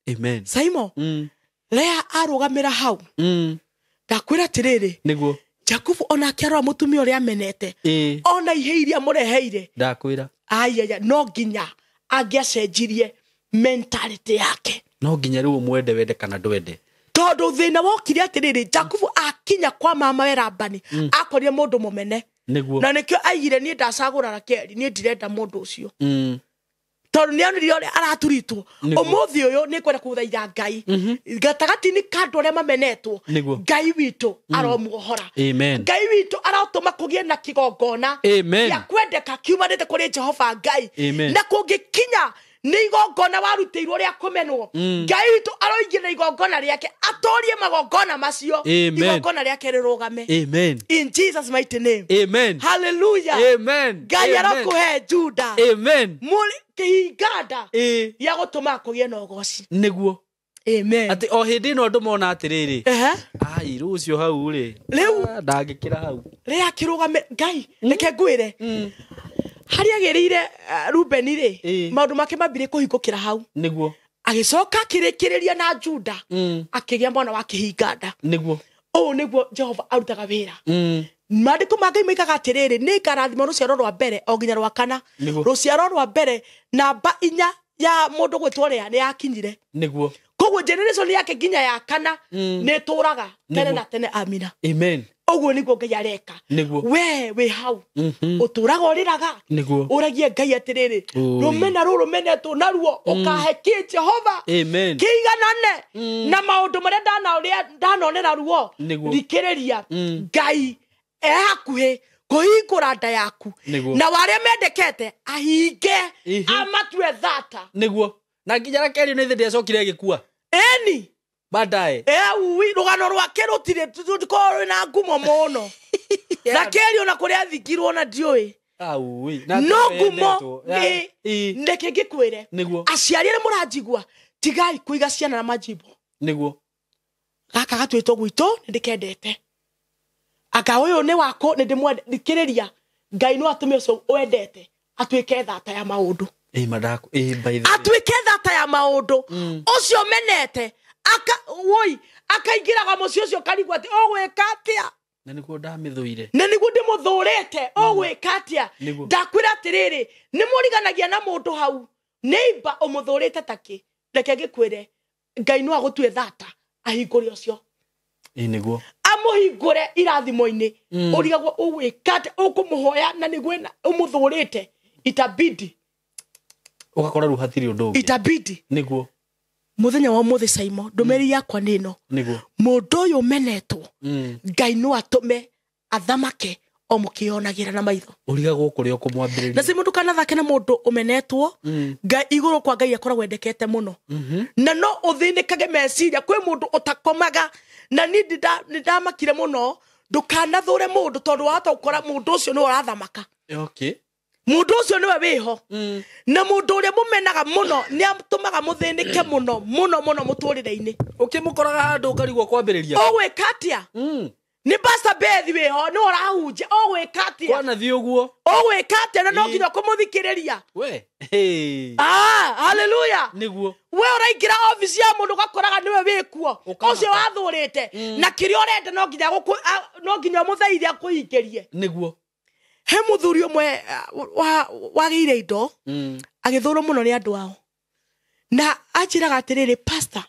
Amen. Saimo. Lea arũgamĩra hau. Ndakwĩra atĩrĩrĩ. Nĩguo. Jakubu onake arora mũtumia ũrĩa amenete. Ona ihe iria mũreheire. Ndakwĩra. Aiya, no nginya angĩacenjirie mentality yake. No nginya rĩu ũmwende wende kana ndwende. Tondũ thĩna wokire atĩrĩrĩ, Jakubu akinya kwa mama we Labani, akorire mũndũ mũmene. Nĩguo. Na nĩkĩo aigire niĩ ndacagũra Rakeli, niĩ ndirenda mũndũ ũcio. Tondũ nĩonire ũrĩa araturitwo. Ũmũthĩ ũyũ nĩngwenda kũgũthaitha Ngai. Gatagatĩ-inĩ ka andũ arĩa mamenetwo, Ngai witũ aromuohora. Amen. Ngai witũ arotũma kũgĩe na kĩgongona gĩa kwendeka kiumanĩte kũrĩ Jehova Ngai. Amen. Na kũngĩkinya nĩ igongona warutĩirwo rĩa kũmenwo, Ngai witũ aroingĩra igongona rĩake, atorie magongona macio, igongona rĩake rĩrũgame. Amen. In Jesus mighty name. Amen. Hallelujah. Amen. Ngai arokũhe Juda. Amen. Kĩhinganda gĩa gũtũma kũgĩe na ũgoci. Nĩguo. Amen. Atĩ o hĩndĩ ĩno andũ mona atĩrĩrĩ, ai rĩu ũcio hau rĩ, rĩu ndangĩkĩra hau. Rĩa kĩrũgame Ngai, reke ngwĩre. Harĩa agĩrĩire Rubeni rĩ, maũndũ make mambire kũhingũkĩra hau. Nĩguo. Agĩcoka akĩrĩkĩrĩria na Juda, akĩgĩa mwana wa kĩhinganda. Nĩguo. Ũũ nĩguo Jehova arutaga wĩra. Maandĩko ma Ngai moigaga atĩrĩrĩ, nĩ ngarathima rũciaro rwa mbere o nginya rwa kana. Rũciaro rwa mbere namba 4 ya mũndũ gwĩtwo Lea nĩ yakinyire. Nĩguo. Koguo generation yake nginya ya kana nĩ ĩtũraga tene na tene. Amina. Amen. Ũguo nĩguo Ngai areka. Nĩguo. We wĩ hau. Ũtũraga ũrĩraga. Nĩguo. Ũragie Ngai atĩrĩrĩ, rũmena rũrũ rũmenetwo naruo ũkahe kĩ Jehova. Amen. Kĩiganane na maũndũ marĩa ndanonera ruo. Thikĩrĩria Ngai e hakuhĩ kũhingũra nda yaku. Na warĩa mendekete ahinge amatue thata. Nĩguo. Na nginya Rakeli nĩ thĩ acokire agĩkua. Eni. Baadaye. Rũgano rwake rũtirĩ rũtikorwo rwĩna ngumo mũno. Rakeli ona kũrĩa athikirwo na ndiũĩ. No ngumo nĩ reke ngĩkwĩre. Aciari arĩa mũranjigua, tigai kũiga ciana na majimbo. Nĩguo. Gaka gatuĩtwo gwitũ nĩ ndĩkendete. Anga ũyũ nĩ wako nĩ ndĩmwendete. Ngai no atũme ũcio wendete atuĩke thata ya maũndũ. Atuĩke thata ya maũndũ. Ũcio menete akaingĩraga mũciĩ ũcio karigwo atĩ ũgwĩka atĩa. Na nĩguo ndamĩthũire. Na nĩguo ndĩmũthũrĩte, ũgwĩka atĩa. Ndakwĩra atĩrĩrĩ, nĩ mũriganagia na mũndũ hau. Neighbor ũmũthũrĩte takĩ. Reke ngĩkwĩre, Ngai no agũtue thata ahingũre ũcio. Nĩguo. Amũhingũre irathimo-inĩ. Ũrigagwo ũgwĩka atĩa, ũkũmũhoya na nĩguo ũmũthũrĩte. Itabidi. Ũgakora rĩu hatirĩ ũndũ ũngĩ. Itabidi. Nĩguo. Mũthenya wa ũmũthĩ Saimo, ndũmĩrĩri yakwa nĩ ĩno. Nĩguo. Mũndũ ũyũ ũmenetwo, Ngai no atũme athamake o mũkĩonagĩra na maitho. Ũrigagwo kũrĩa ũkũmwambĩrĩria. Na Saimo ndũkanathake na mũndũ ũmenetwo. Ngai igũrũ kwa Ngai akoragwo endekete mũno. Na no ũthĩnĩkage meciria, kwĩ mũndũ ũtakomaga. Na niĩ nĩ ndamakire mũno, ndũkanathũre mũndũ tondũ wahota gũkora mũndũ ũcio nĩwe ũrathamaka. Okay. Mũndũ ũcio nĩwe wĩho. Na mũndũ ũrĩa mũmenaga mũno nĩ atũmaga mũthĩnĩke mũno mũno mũno mũtũrĩre-inĩ. Ũkĩmũkoraga handũ ũkarigwo kwambĩrĩria. Ũgwĩka atĩa? Nĩ Pastor Beth wĩho, nĩwe ũrahunjia, ũgwĩka atĩa? Kwanathiĩ ũguo. Ũgwĩka atĩa na no nginya kũmũthikĩrĩria? We. Hallelujah. Nĩguo. We ũraingĩra office ya mũndũ ũgakoraga nĩwe wĩkuo. Ũcio wathũrĩte. Na kĩrĩa ũrenda no nginya no nginya ũmũthaithe akũhingĩrie. Nĩguo. He mũthuri ũmwe wagĩire indo, agĩthũrwo mũno nĩ andũ ao. Na anjĩraga atĩrĩrĩ, pastor,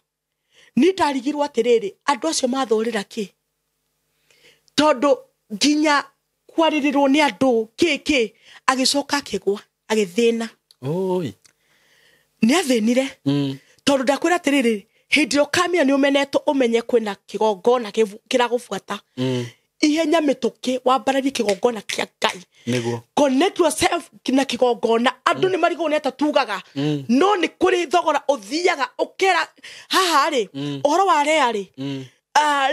niĩ ndarigirwo atĩrĩrĩ, andũ acio mathũrĩra kĩ? Tondũ nginya kwarĩrĩrwo nĩ andũ kĩ kĩ, agĩcoka akĩgwa, agĩthĩna. Oi. Nĩ athĩnire. Tondũ ndakwĩra atĩrĩrĩ, Hĩndĩ ĩrĩa ũkamenya nĩ ũmenetwo, ũmenye kwĩna kĩgongona kĩragũbuata. Ihenya mĩtũkĩ wambararie kĩgongona kĩa Ngai. Niguo. Connect yourself na kĩgongona. Andũ nĩ marigwo nĩ atĩa tugaga, no nĩ kũrĩ thogora ũthiaga ũkera haha rĩ, ũhoro wa Lea rĩ,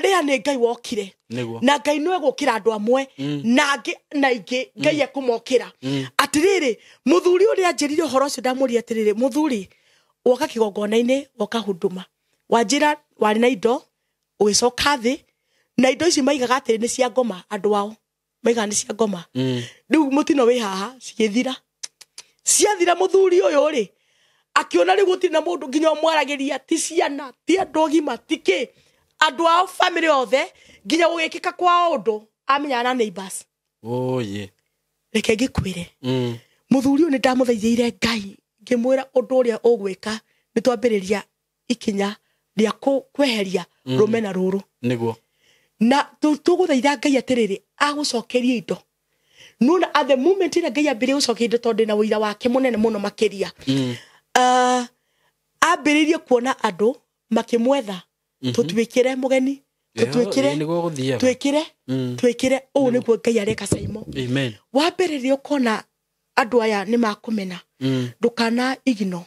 Lea nĩ Ngai wokire. Niguo. Na Ngai nĩwe gũkĩra andũ amwe na angĩ na ingĩ Ngai ekũmokĩra. Atĩrĩrĩ, mũthuri ũrĩa anjĩrire ũhoro ũcio, ndamũria atĩrĩrĩ, mũthuri, woka kĩgongona-inĩ, woka huduma, wanjĩra warĩ na indo, ũgĩcoka thĩ na indo ici maigaga atĩrĩ nĩ cia ngoma, andũ ao maigaga nĩ cia ngoma. Rĩu mũtino wĩ haha, cigĩthira, ciathira. Mũthuri ũyũ rĩ, akĩona rĩu gũtirĩ na mũndũ nginya ũmwaragĩria, ti ciana, ti andũ agima, ti kĩ, andũ ao bamĩrĩ othe, nginya gũgĩkĩka kwa ũndũ amenyana na neighbors. Oye. Reke ngĩkwĩre, mũthuri ũyũ nĩ ndamũthaithĩire Ngai, ngĩmwĩra ũndũ ũrĩa ũgwĩka nĩ twambĩrĩria ikinya rĩa kweheria rũmena rũrũ. Niguo. Na tũgũthaitha Ngai atĩrĩrĩ, agũcokerie indo. Nona at the moment ĩrĩa Ngai ambĩrĩrie gũcokia indo, tondũ ndĩna ũira wake mũnene mũno makĩria, ambĩrĩirie kuona andũ makĩmwetha, tũtuĩkĩre mũgeni, tũtuĩkĩre, Niguo gũthiaga. twĩkĩre, twĩkĩre. Ũũ nĩguo Ngai areka, Saimo. Amen. Wambĩrĩria ũkona andũ aya nĩ makũmena, ndũkana igino.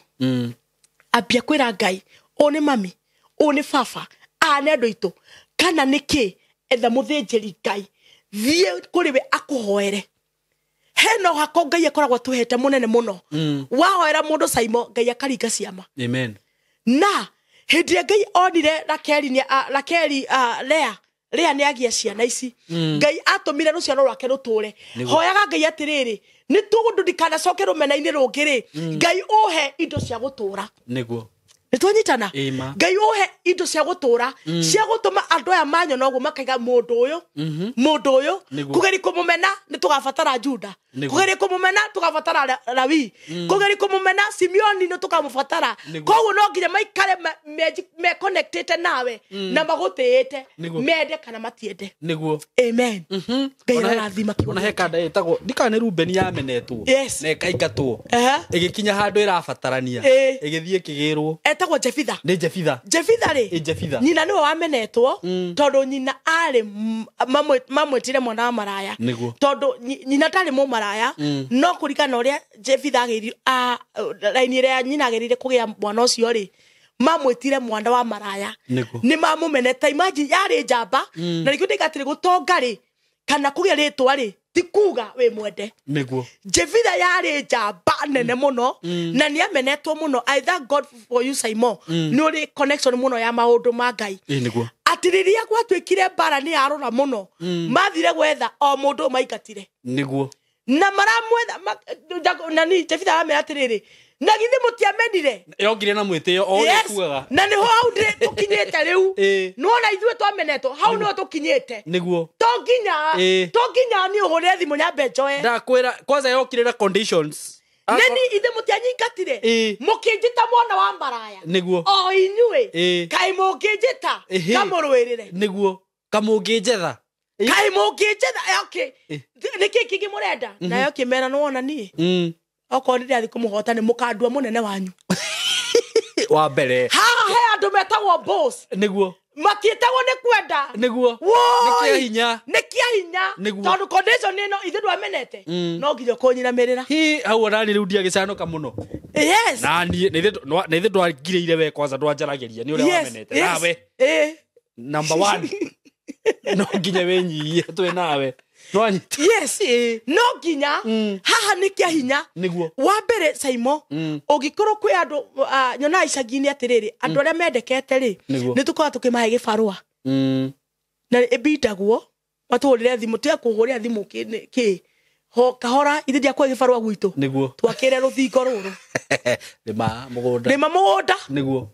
Ambia kwĩra Ngai, ũũ nĩ mami, ũũ nĩ baba, aya nĩ andũ aitũ kana nĩ kĩ. Etha mũthĩnjĩri Ngai, thiĩ kũrĩ we akũhoere. Hena ũhako Ngai akoragwo atũhete mũnene mũno. Wahoera mũndũ, Saimo, Ngai akaringa ciama. Amen. Na hĩndĩ ĩrĩa Ngai onire Rakeli nĩ Rakeli, Lea, Lea nĩ agĩa ciana ici, Ngai atũmire rũciaro rwake rũtũre. Hoyaga Ngai atĩrĩrĩ, nĩ tũndũ ndikanacoke rũmena-inĩ rũngĩ rĩ, Ngai ũhe indo cia gũtũra. Niguo. Nĩ twanyitana? Ĩma. Ngai ũhe indo cia gũtũra, cia gũtũma andũ aya manyona ũguo makaiga mũndũ ũyũ, mũndũ ũyũ. Nĩguo. Kũgeria kũmũmena nĩ tũgabatara Juda. Nĩguo. Kũgeria kũmũmena tũgabatara Lawi. Kũgeria kũmũmena Simeoni nĩ tũkamũbatara. Nĩguo. Koguo no nginya maikare me connectĩte nawe na magũtĩĩte, Nĩguo. mende kana matiende. Niguo. Amen. Ngai ararathima kiugo Ona he gĩake. kanda ĩtagwo ndikana nĩ Rubeni yamenetwo Yes. na ĩkaingatwo, Ehe. ĩgĩkinya handũ ĩrabatarania, ĩgĩthiĩ ĩkĩgĩrwo. Etagwo Jefitha. Nĩ Jefitha. Jefitha rĩ, Ĩ, Jefitha. nyina nĩwe wamenetwo, tondũ nyina arĩ mamwĩtire mwana wa maraya. Nĩguo. Tondũ nyina ndarĩ mũmaraya, no kũringana na ũrĩa Jefitha agĩri raini ĩrĩa nyina agĩrĩire kũgĩa mwana ũcio rĩ, mamwĩtire mwana wa maraya. Nĩguo. Nĩ mamũmenete. Imagine, yarĩ njamba. Na nĩkĩo ndĩga atĩrĩ, gũtonga rĩ kana kũgĩa rĩtwa rĩ ti kuga wĩ mwende. Nĩguo. Jefitha yarĩ njamba nene mũno na nĩ amenetwo mũno. I thank God for you, Simon, nĩ ũrĩ connection mũno ya maũndũ ma Ngai. Ĩ, nĩguo. Atĩ rĩrĩa gwatuĩkire mbara nĩ yarora mũno, mathire gwetha o mũndũ maingatire Nĩguo. Na maramwetha nani, Jefitha aramera atĩrĩrĩ, na githĩ mũtiamenire? Yokire na mwĩtĩo o ũrĩa kugaga. Na nĩho hau ndĩ tũkinyĩte rĩu. Nĩwona ithuĩ twamenetwo, hau nĩho tũkinyĩte. Nĩguo. To nginya, to nginya niĩ ũhũrĩre thimũ nyambe njoe. Ndakwĩra kwanza yokire na conditions. Neni ithe mũtianyingatire, mũkĩnjĩta mwana wa maraya? Nĩguo. O inyuĩ, kaĩ mũngĩnjĩta kamũrũĩrĩre? Nĩguo, kamũngĩnjetha. Kaĩ mũngĩnjetha? Okay, nĩkĩ kĩngĩ mũrenda? Nayo kĩmera, nĩwona niĩ, okorwo nĩ ndĩrathiĩ kũmũhota, nĩ mũkandua mũnene wanyu. Wa mbere. Haha he andũ metagwo boss. Nĩguo. Matiĩtagwo nĩ kwenda. Nĩguo. Woi! Nĩ kĩa hinya. Nĩ kĩa hinya. Nĩguo. Tondũ condition ĩno ithuĩ ndwamenete, no nginya ũkũnyinamĩrĩra. Hi hau onani rĩu ndiagĩcanũka mũno. Yes. Na niĩ na ithuĩ ndwangirĩire we kwanza ndwanjaragĩria nĩ ũrĩa wamenete nawe. Number one, no nginya wĩnyihie twĩ nawe nwanyita. Yes, no nginya haha nĩ kĩa hinya. Nĩguo. Wa mbere, Saimo, ũngĩkorwo kwĩ andũ, nyonaga icagi-inĩ atĩrĩrĩ, andũ arĩa mendekete rĩ, Nĩguo. nĩ tũkoragwo tũkĩmahe gĩbarũa na ĩbindagwo matũhũrĩre thimũ, tiga kũhũrĩra thimũ kĩ ho kahora, ithe ndiakũhe gĩbarũa gwitũ. Nĩguo. Twakĩre rũthingo rũrũ. Rĩma mũgũnda. Rĩma mũgũnda. Nĩguo.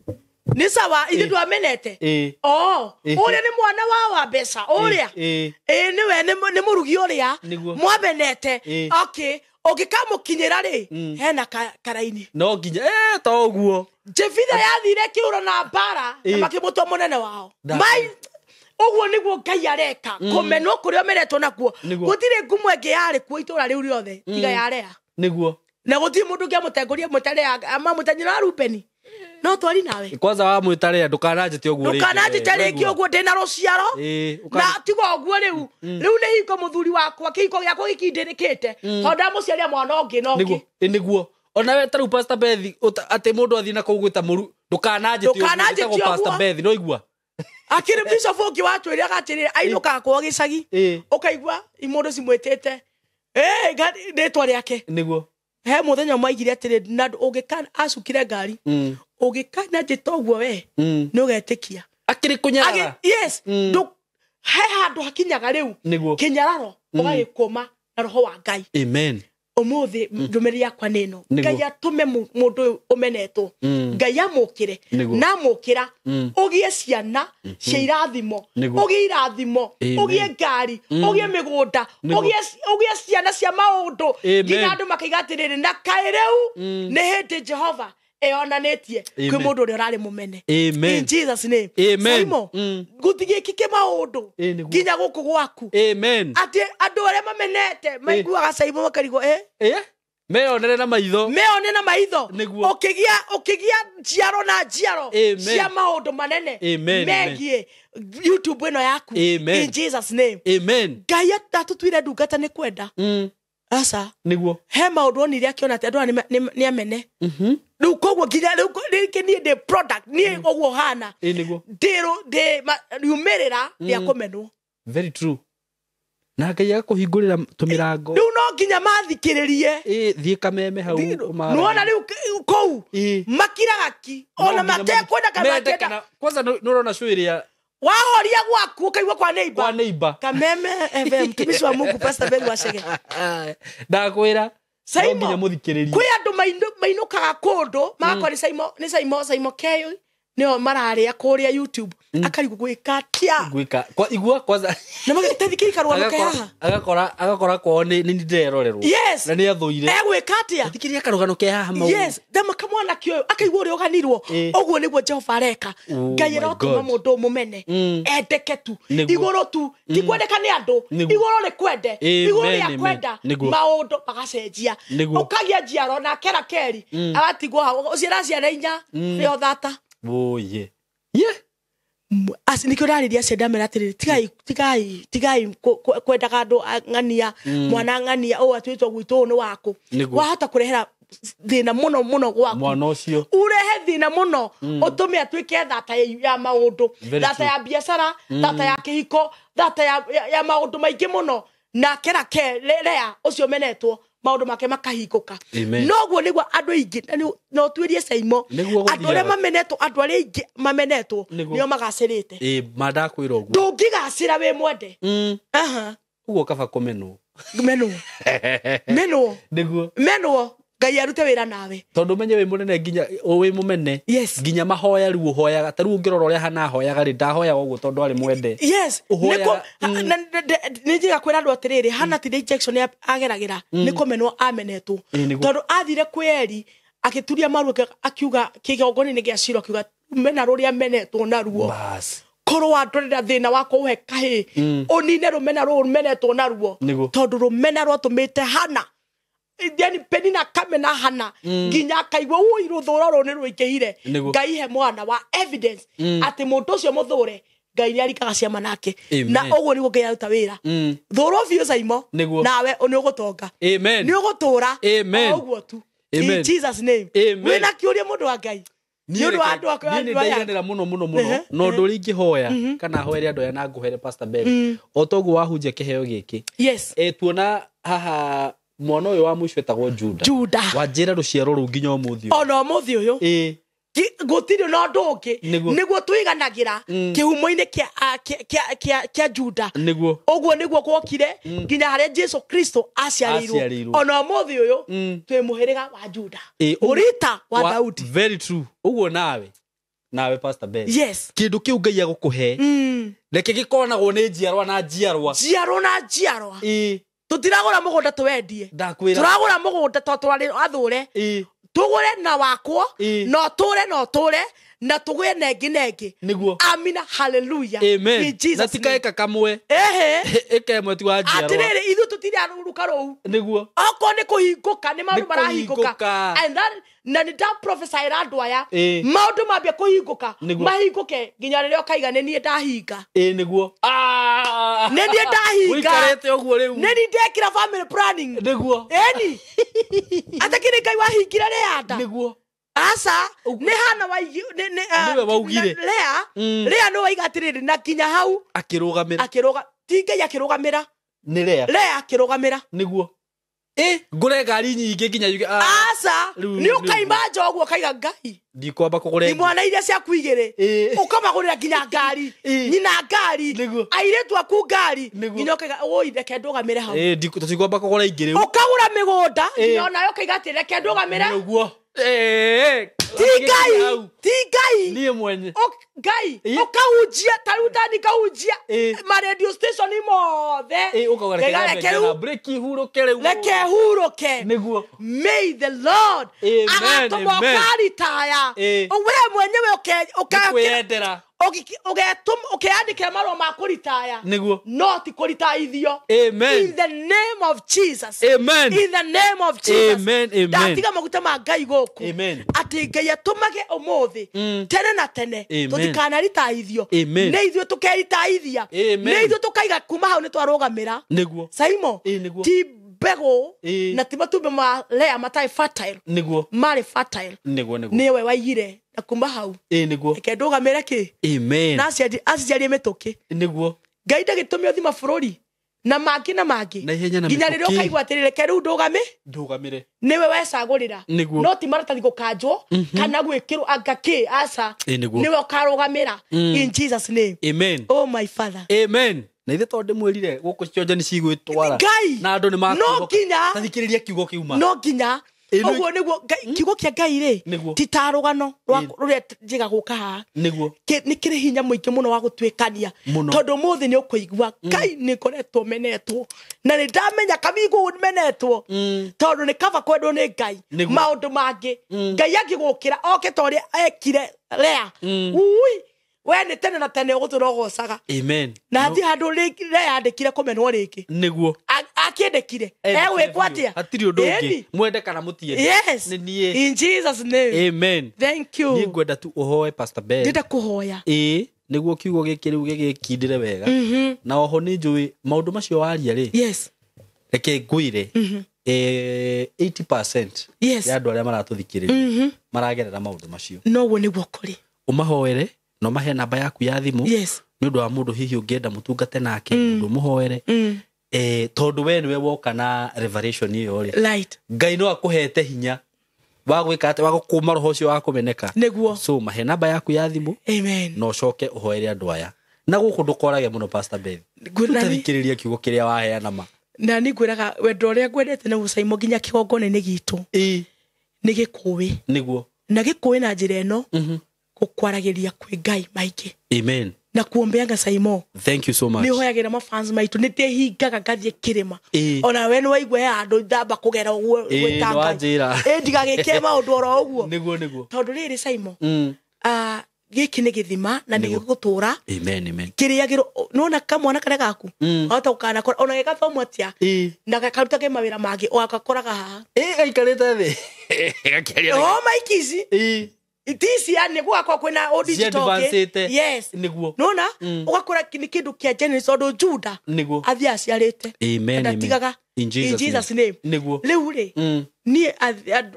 Nĩ sawa, ithe ndwamenete. O ũrĩa nĩ mwana wa mbeca ũrĩa, ĩ nĩwe nĩ mũrugi ũrĩa Nĩguo. mwamenete. Okay, ũngĩkamũkinyĩra rĩ, hena karaini. No nginya to ũguo. Jefitha yathire kĩũro na mbara na makĩmũtua mũnene wao. Mai ũguo nĩguo Ngai areka kũmenwo kũrĩa ũmenetwo nakuo. Nĩguo. Gũtirĩ ngumo ĩngĩ yarĩ kuo itũra rĩu rĩothe tiga ya Lea. Nĩguo. Na gũtirĩ mũndũ ũngĩamũtengoria mwĩta Lea, amamwĩta nyina wa Rubeni. No twari nawe. Kwanza wamwĩta rĩa ndũkananjĩte ũguo rĩngĩ. Ndũkananjĩte rĩngĩ ũguo ndĩna rũciaro. Na tiga ũguo rĩu. Rĩu nĩ hingo mũthuri wakwa kĩhiko gĩakwa gĩkindĩrĩkĩte. Tondũ ndamũciaria mwana ũngĩ na ũngĩ. Nĩguo. Ona we ta rĩu Pastor Beth atĩ mũndũ athiĩ na kũu gwĩta mũru ndũkananjĩte ũguo Pastor Beth no igua. Akĩrĩ bishop ũngĩ watwĩraga atĩrĩrĩ ainũkaga kwao gĩcagi. Ũkaigua mũndũ cimwĩtĩte. Rĩtwa rĩake. Nĩguo. He mũthenya ũmwe aigire atĩrĩ na ũngĩkana acukire ngari. Ũngĩkana njĩta ũguo we nĩ ũgetĩkia. Akĩrĩ kũnyarara. Yes. He handũ hakinyaga rĩu. Kĩnyararo ũgagĩkũma na roho wa Ngai. Amen. Ũmũthĩ ndũmĩrĩri yakwa nĩ ĩno. Ngai atũme mũndũ ũyũ ũmenetwo. Ngai amũkĩre. Na amũkĩra ũgĩe ciana cia irathimo. Ũgĩe irathimo. Ũgĩe ngari. Ũgĩe mĩgũnda. Ũgĩe ciana cia maũndũ. Nginya andũ makaiga atĩrĩrĩ na kaĩ rĩu nĩ hĩndĩ Jehova eyonanĩtie kwĩ mũndũ ũrĩa ũrarĩ mũmene. Amen. In Jesus name. Amen. Saimo, gũtigĩkĩke maũndũ nginya gũkũ gwaku. Amen. Atĩ andũ arĩa mamenete maiguaga Saimo makarigwo Meyonere na maitho. Meyone na maitho. Ũkĩgĩa njiaro na njiaro cia maũndũ manene megiĩ YouTube ĩno yaku. Amen. In Jesus name. Amen. Ngai atatũtuire ndungata nĩ kwenda. Aca. Nĩguo. He maũndũ onire akĩona atĩ andũ aya nĩ amene. Rĩu koguo nginya rĩu rĩngĩ niĩ ndĩ product niĩ ũguo hana. Nĩguo. Ndĩ riumĩrĩra rĩa kũmenwo. Very true. Na Ngai agakũhingũrĩra tũmĩrango. Rĩu no nginya mathikĩrĩrie. Thiĩ kameme hau. Nĩwona rĩu kũu makiraga ki ona matekwenda kana matienda. Kwanza nĩ ũrona cũĩ ĩrĩa wahoria gwaku ukaigua kwa neighbor. Kwa neighbor. Kameme FM mtumishi wa Mungu Pastor Ben Wachege. Ndakwĩra Saimo nginya mũthikĩrĩrie. Kwĩ andũ mainũkaga kũndũ magakora nĩ Saimo, nĩ Saimo, Saimo Keyo nĩo mararĩa kũrĩa YouTube. Akarigwo gwĩka atĩa. Gwĩka. Kwa igua kwanza. Na magĩtathikĩrĩria karũgano ke haha. Agakora kwao nĩ ndĩrerorerwo. Yes. Na nĩ athũire. Egwĩka atĩa? Thikĩrĩria karũgano ke haha mau. Yes, ndama kamwana kĩoyo akaigua ũrĩa ũganirwo. Ũguo nĩguo Jehova areka. Ngai arotũma mũndũ mũmene. Endeke tu. Igũrũ tu. Ti kwendeka nĩ andũ. Igũrũ rĩ kwende. Igũrũ rĩa kwenda. Maũndũ magacenjia. Ũkagĩa njiaro na kera keri. Agatigwo hau. Ũciara ciana inya. Nĩo thata. Oye. Ye. Asi nikio ndariria cia ndamera atĩrĩrĩ tigai tigai tigai kwendaga andũ ng'ania mwana ng'ania ũũ atuĩtwo gwitũ ũũ nĩ waku. Wahota kũrehera thĩna mũno mũno gwaku. Mwana ũcio. Urehe thĩna mũno ũtũme atuĩke thata ya maũndũ, thata ya biacara, thata ya kĩhiko, thata ya maũndũ maingĩ mũno. Na kera ke rea ũcio menetwo maũndũ make makahingũka. Noguo nĩguo andũ aingĩ no tuĩrie Saimo andũ arĩa mamenetwo andũ arĩa aingĩ mamenetwo nĩo magacĩrĩte. Mandakwĩra ũguo. Ndũngĩgacĩra wĩ mwende. Ũguo kaba kũmenwo. Menwo. Menwo. Nĩguo. Menwo. Ngai arute wĩra nawe. Tondũ menye wĩ mũnene nginya wĩ mũmene. Yes. Nginya mahoya rĩu ũhoyaga ta rĩu ũngĩrora ũrĩa hana ahoyaga rĩ ndahoyaga ũguo tondũ arĩ mwende. Yes. Nĩ njĩga kwĩra andũ atĩrĩrĩ Hana ti injection ageragĩra nĩ kũmenwo amenetwo. Tondũ athire kwĩ Eli agĩturia maru akiuga kĩgongona-inĩ gĩa Shilo akiuga mena rũrĩa menetwo naruo. Bas. Korwo wandorera thĩna wakwa ũhe kahĩ ũnine rũmena rũrũ menetwo naruo. Tondũ rũmena rwatũmĩte Hana yani Penina kamena Hana nginya akaigua ui rũthũro rũrũ nĩ rũingĩhire. Ngai he mwana wa evidence atĩ mũndũ ũcio mũthũre Ngai nĩ arikaga ciama nake. Na ũguo nĩguo Ngai aruta wĩra. Thũrwo biũ Saimo nawe nĩ ũgũtonga. Nĩ ũgũtũra. Ũguo tu. In Jesus name. Wĩna kĩũria mũndũ wa Ngai. Nĩ ũndũ wa andũ akwa. Niĩ nĩ ndaiganĩra mũno mũno mũno. No ũndũ ũrĩa ingĩhoya kana hoere andũ aya na ngũhere Pastor Ben. O toguo wahunjia kĩheo gĩkĩ. Yes. Tuona haha mwana ũyũ wa mũico etagwo Juda. Juda. Wanjĩra rũciaro rũu nginya ũmũthĩ ũyũ. Ona ũmũthĩ ũyũ. Gũtirĩ na ũndũ ũngĩ. Nĩguo tũiganagĩra kĩhumo-inĩ kĩa Juda. Nĩguo. Ũguo nĩguo gwokire nginya harĩa Jesu Kristo aciarĩirwo. Ona ũmũthĩ ũyũ twĩ mũhĩrĩga wa Juda. Mũrita wa Daudi. Very true. Ũguo nawe. Nawe Pastor Ben. Yes. Kĩndũ kĩu Ngai agũkũhe. Reke gĩkonagwo nĩ njiarwa na njiarwa. Njiarwa na njiarwa. Tũtiragũra mũgũnda tũwendie. Ndakwĩra. Tũragũra mũgũnda tondũ tũrarĩ athũre. Tũgũre na wakwo, na ũtũre na ũtũre, Na tũgĩe na ĩngĩ na ĩngĩ. Nĩguo. Amina, hallelujah. Amen. In Jesus Na tikaĩka kamwe. Ehe. Ĩka ĩmwe ti wa njiarwa. Atĩrĩrĩ, ithuĩ tũtirĩ aruruka rũu. Nĩguo. Okorwo nĩ kũhingũka, nĩ maũndũ Nĩ marahingũka. kũhingũka. And that, na nĩ ndaprophesy-ĩra andũ aya, Ĩĩ. maũndũ mambia kũhingũka, Nĩguo. mahingũke nginya rĩrĩa ũkaiga nĩ niĩ ndahinga. Ĩĩ nĩguo. Nĩ niĩ ndahinga. Ũikarĩte ũguo rĩu. Nĩ niĩ ndekĩra family planning. Nĩguo. Ĩni. Atakĩrĩ Ngai wahingire rĩa nda. Nĩguo. Aca, nĩ Hana waigi, Nĩwe waugire. Lea, Lea nĩ waiga atĩrĩrĩ, na nginya hau Akĩrũgamĩra. akĩrũga, ti Ngai akĩrũgamĩra. Nĩ Lea. Lea akĩrũgamĩra. Nĩguo. Ngũre ngari nyingĩ nginya yuge, Aca, rĩu nĩ ũkaima nja ũguo ũkaiga Ngai. Ndikwamba kũgũra ĩngĩ. Imwana iria ciaku igĩrĩ. Ũkamagũrĩra nginya ngari. Nyina ngari. Nĩguo. Airĩtu aku ngari. Nĩguo. Nginya ũkaiga, oi, reke ndũgamĩre hau. Tũtikwamba kũgũra ingĩ rĩu. Ũkagũra mĩgũnda, nginya onayo ũkaiga atĩ reke ndũgamĩre. Nĩguo. Ti Ngai, ti Ngai. Niĩ mwenye. Ngai, ũkahunjia, ta rĩu ndani ngahunjia ma radio station mothe. Ũkauga reke Ngai, nyambe reke ngĩe rĩu. na break hurũke rĩu. Reke hurũke. Nĩguo. May the Lord Amen, agatũma amen. ũkaritaya. We mwenyewe Nĩkwĩyendera. ũkeandĩkĩra marũa ma kũritaya. Nĩguo. No ti kũritaithio. Amen. In the name of Jesus. Amen. In the name of Jesus. Amen, amen. Ndatiga maguta ma Ngai gũkũ. Amen. Atĩ Ngai atũmage ũmũthĩ tene na tene. Amen. Tũtikanaritaithio. Amen. Nĩ ithuĩ tũkeritaithia. Amen. Nĩ ithuĩ tũkaiga kuma hau nĩ twarũgamĩra. Nĩguo. Saimo, Nĩguo. ti mbegũ na ti matumbĩ ma Lea matarĩ fertile. Nĩguo. Marĩ fertile. Nĩguo, nĩguo. Nĩwe waigire na kuma hau. Nĩguo. Reke ndũgamĩre kĩ? Amen. Na aciarie mĩtũkĩ. Nĩguo. Ngai ndagĩtũmia ũthima bũrũri na mangĩ na mangĩ. Na ihenya na Nginya rĩrĩa mĩtũkĩ. ũkaigua atĩrĩ reke rĩu ndũgame. Ndũgamĩre. Nĩwe wecagũrĩra. Nĩguo. No ti maratathi gũkanjwo kana gwĩkĩrwo anga kĩ, aca. Nĩguo. Nĩwe ũkarũgamĩra. In Jesus name. Amen. Oh my Father. Amen. Na ithe tondũ ndĩmwĩrire gũkũ cionje nĩ cigwĩtwara. Ngai. Na andũ nĩ No nginya. Ta thikĩrĩria kiugo kĩu ma. No nginya. Ũguo nĩguo kiugo kĩa Ngai rĩ, Nĩguo. ti ta rũgano rũrĩa njiga gũka haha. Nĩguo. Nĩ kĩrĩ hinya mũingĩ mũno wa gũtuĩkania. Mũno. Tondũ ũmũthĩ nĩ ũkũigua Ngai nĩ ngoretwo menetwo. Na nĩ ndamenya kabingu menetwo. Tondũ nĩ kaba kwendwo nĩ Ngai. Nĩguo. Maũndũ mangĩ. Ngai angĩgũkĩra oke ta ũrĩa ekire Lea. Ui, we nĩ tene na tene ũgũtũra ũgocaga. Amen. Na hatirĩ handũ Lea andĩkire kũmenwo rĩngĩ. Nĩguo. Akĩendekire. Egwĩkwo atĩa? Hatirĩ ũndũ ũngĩ. Ĩni. Mwende kana mũtiende. Yes. Nĩ niĩ. In Jesus name. Amen. Thank you. Niĩ ngwenda tu ũhoe Pastor Ben. Ndĩrenda kũhoya. Nĩguo kiugo gĩkĩ rĩu gĩgĩkindĩre wega. Na oho nĩ njũĩ maũndũ macio waria rĩ. Yes. Reke ngwĩre. 80% Yes. ya andũ arĩa maratũthikĩrĩria maragerera maũndũ macio. Noguo nĩguo kũrĩ. Ũmahoere na ũmahe namba yaku ya thimũ. Yes. Nĩ ũndũ wa mũndũ hihi ũngĩenda mũtungate nake, mũndũ ũmũhoere. Tondũ we nĩwe woka na revelation ĩyo rĩ. Right. Ngai no akũhete hinya wa gwĩka atĩ wa gũkũma roho ũcio wa kũmeneka. Nĩguo. So mahe namba yaku ya thimũ. Amen. Na ũcoke ũhoere andũ aya. Na gũkũ ndũkorage mũno Pastor Beth. Ũtathikĩrĩria kiugo kĩrĩa waheana ma. Na nĩ ngwĩraga wendo ũrĩa ngwendete nĩ gũcaimwo nginya kĩgongona-inĩ gitũ. Nĩ gĩkũĩ. Nĩguo. Na gĩkũĩ na njĩra ĩno. Gũkwaragĩria kwĩ Ngai maingĩ. Amen. Na kuombeanga Saimo. Thank you so much. Nĩ hoyagĩra mafans maitũ nĩ ndĩhingaga ngathiĩ kĩrĩma. Ona we nĩ waigua he handũ ndamba kũgera ũguo gwĩta Nĩ wanjĩra. Ngai. Ndigagĩke maũndũ oro ũguo. Nĩguo, nĩguo. Tondũ rĩrĩ Saimo. Gĩkĩ nĩ gĩthima na nĩ gĩgũtũra. Amen, amen. Kĩrĩagĩrwo nĩwona kamwana karĩa gaku. Wahota gũkanakora ona gĩgathomwo atĩa. Na gakarutage mawĩra mangĩ ũgagakoraga haha. Gaikarĩte thĩ. Gakĩaria na Oh, maiki ici. Itici yani gũgakorwo kwĩna o digital Ciadvancĩte. Yes. Nĩguo. Nĩwona? Ũgakora nĩ kĩndũ kĩa Genesis tondũ Juda Nĩguo. athiĩ aciarĩte. Amen, amen. Ndatigaga. In Jesus In Jesus name. Nĩguo. Rĩu rĩ, niĩ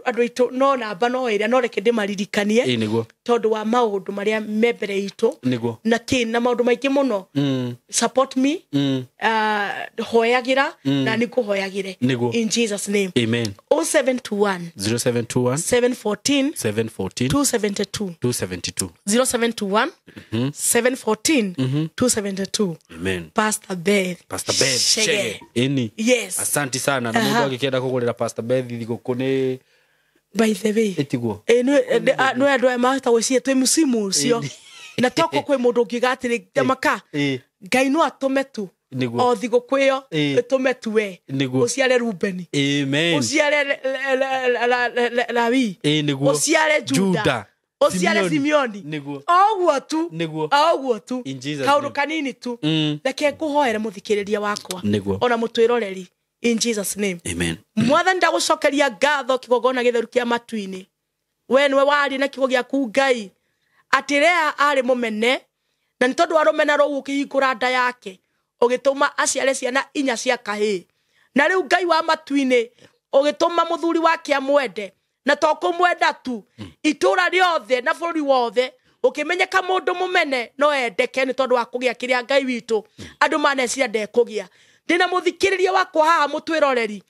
andũ aitũ no namba no ĩrĩa no reke ndĩmaririkanie. Nĩguo. Tondũ wa maũndũ marĩa me mbere itũ. Nĩguo. Na kĩ na maũndũ maingĩ mũno. Support me. Hoyagĩra na nĩ ngũhoyagĩre. Nĩguo. In Jesus name. Amen. 0721 0721 714 714 272. 272. 0721 714 272. Amen. Pastor Beth. Pastor Beth Shege. Shege. Ĩni. Yes. Asante sana. Na mũndũ angĩkĩenda kũgũrĩra Pastor Beth thigũkũ nĩ By the way. ĩtiguo. Nĩ andũ aya mahota gwĩciria twĩ mũcimu ũcio. Na toko kwĩ mũndũ ũngiuga atĩrĩ maka. Ngai no atũme tu. Nĩguo. O thigũkũ ĩyo ĩtũme tu we. Nĩguo. Ũciare Rubeni. Amen. Ũciare Lawi. Nĩguo. Ũciare Juda. Juda. Uciare Simeoni. Niguo. Oguo tu. Niguo. Oguo tu. In Jesus Kaundu name. kanini tu. Reke nguhoere muthikiriria wakwa. Niguo. Ona mutwiroreri. In Jesus name. Amen. Mwathani ndagucokeria ngatho kigongona githeru kia matu-ini. We niwe wari na kiugo giaku Ngai. Ati Lea ari mumene na ni tondu wa rumena ruu ukihingura nda yake ugituma aciare ciana inya cia kahii. Na riu Ngai wa matu-ini ugituma muthuri wake amwende na to kumwenda tu itura riothe na bururi wothe ukimenyeka mundu mumene no endeke ni tondu wa kugia kiria Ngai witu andu maneciria ndekugia. Ndina muthikiriria wakwa haha mutwiroreri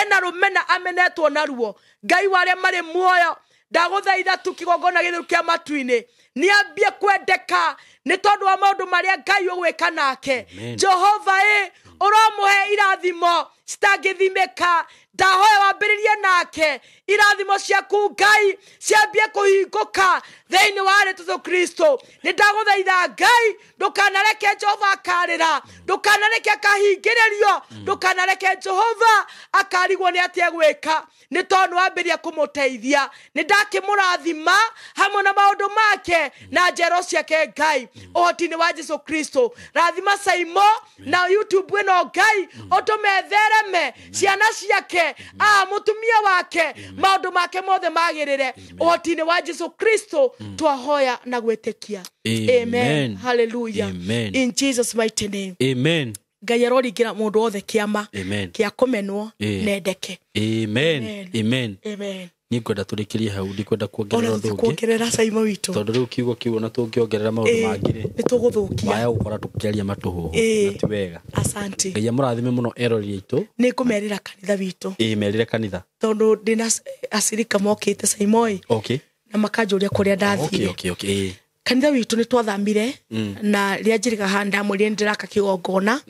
ena rumena amenetwo naruo Ngai waria mari muoyo ndaguthaitha tu kigongona githeru kia matu-ini niambie kwendeka ni tondu wa maundu maria Ngai ugwika nake. Jehova ĩ uromuhe irathimo citangithimika ndahoya wambiririe nake irathimo ciaku Ngai ciambie kuhinguka thiini wa Yesu Kristo. Ni ndaguthaitha Ngai ndukanareke Jehova akarira, ndukanareke akahingiririo, ndukanareke Jehova akarigwo ni atia gwika ni tondu wambiria kumuteithia. Ni ndakimurathima hamwe na maundu make na njero ciake Ngai uhoti-ini wa Jesu Kristo. Rathima Saimo na YouTube ino Ngai utume thereme ciana ciake a mutumia wake maundu make mothe magirire uhoti-ini wa Jesu Kristo twahoya na gwitikia. Amen. Hallelujah. Amen. In Jesus mighty name. Amen. Ngai aroringira mundu wothe kiama kia kumenwo nendeke. Amen. Amen. Amen. Ninkwenda turikirie hau, ndikwenda kuongerera undu ungi. Kuongerera Saimo witu tondu riu kiugo kiu na tungiongerera maundu mangi ri ni tuguthukia waya gukora tukiaria matuhuhu na ti wega. Asante. Ngai amurathime muno erori itu. Ni ngumerira kanitha witu. Merire kanitha tondu ndina acirika mokite Saimoi. Okay. Na makanjuria kuria ndathire. Okay. Kanitha witu ni twathamire na ria njiriga handa mwiri ndiraka kigongona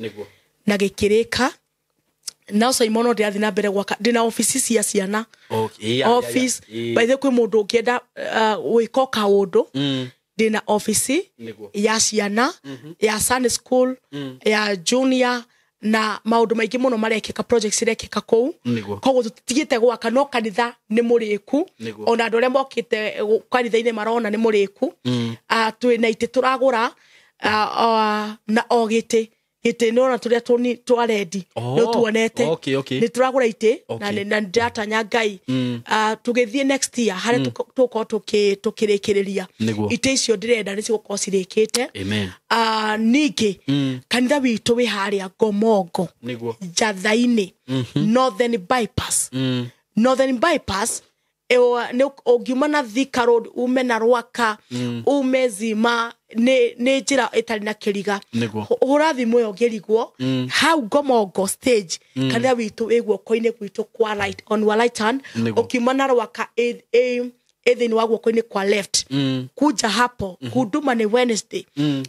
na gikirika. Nao Saimo no ndiathi na mbere gwaka ndina office cia ciana. Okay. Office by the way mundu ungienda gwika kaundu ndina office ya ciana ya Sunday school ya junior na maundu maingi muno marekeka projects irekeka kuu. Koguo tutigite gwaka no kanitha ni muriku ona andu aria mokite kanitha-ini marona ni muriku. Twina iti turagura na o giti giti nä ona tå rä a twarendi nä tuonete nä tå ragå ra itä na ndäratanya Ngai tå gä thiä next year harä a tå korwo tå kä rä kä rä ria itä icio ndä renda nä cigåkorwo cirä kä te. Ningä kanitha witå wä harä a Ngomongo Njatha-inä Northern Bypass. Northern Bypass ungiuma na Thika Road ume na Rwaka ume Zima ni njira ĩtarĩ na kĩriga hũra thimũ ĩyo ngĩrigwo hau Ngomongo stage kanitha witũ wĩ guoko-inĩ gwitũ kwa right on your right hand ũkiuma na Rwaka ĩ thĩinĩ wa guoko-inĩ kwa left kuja hapo. Huduma ni Wednesday,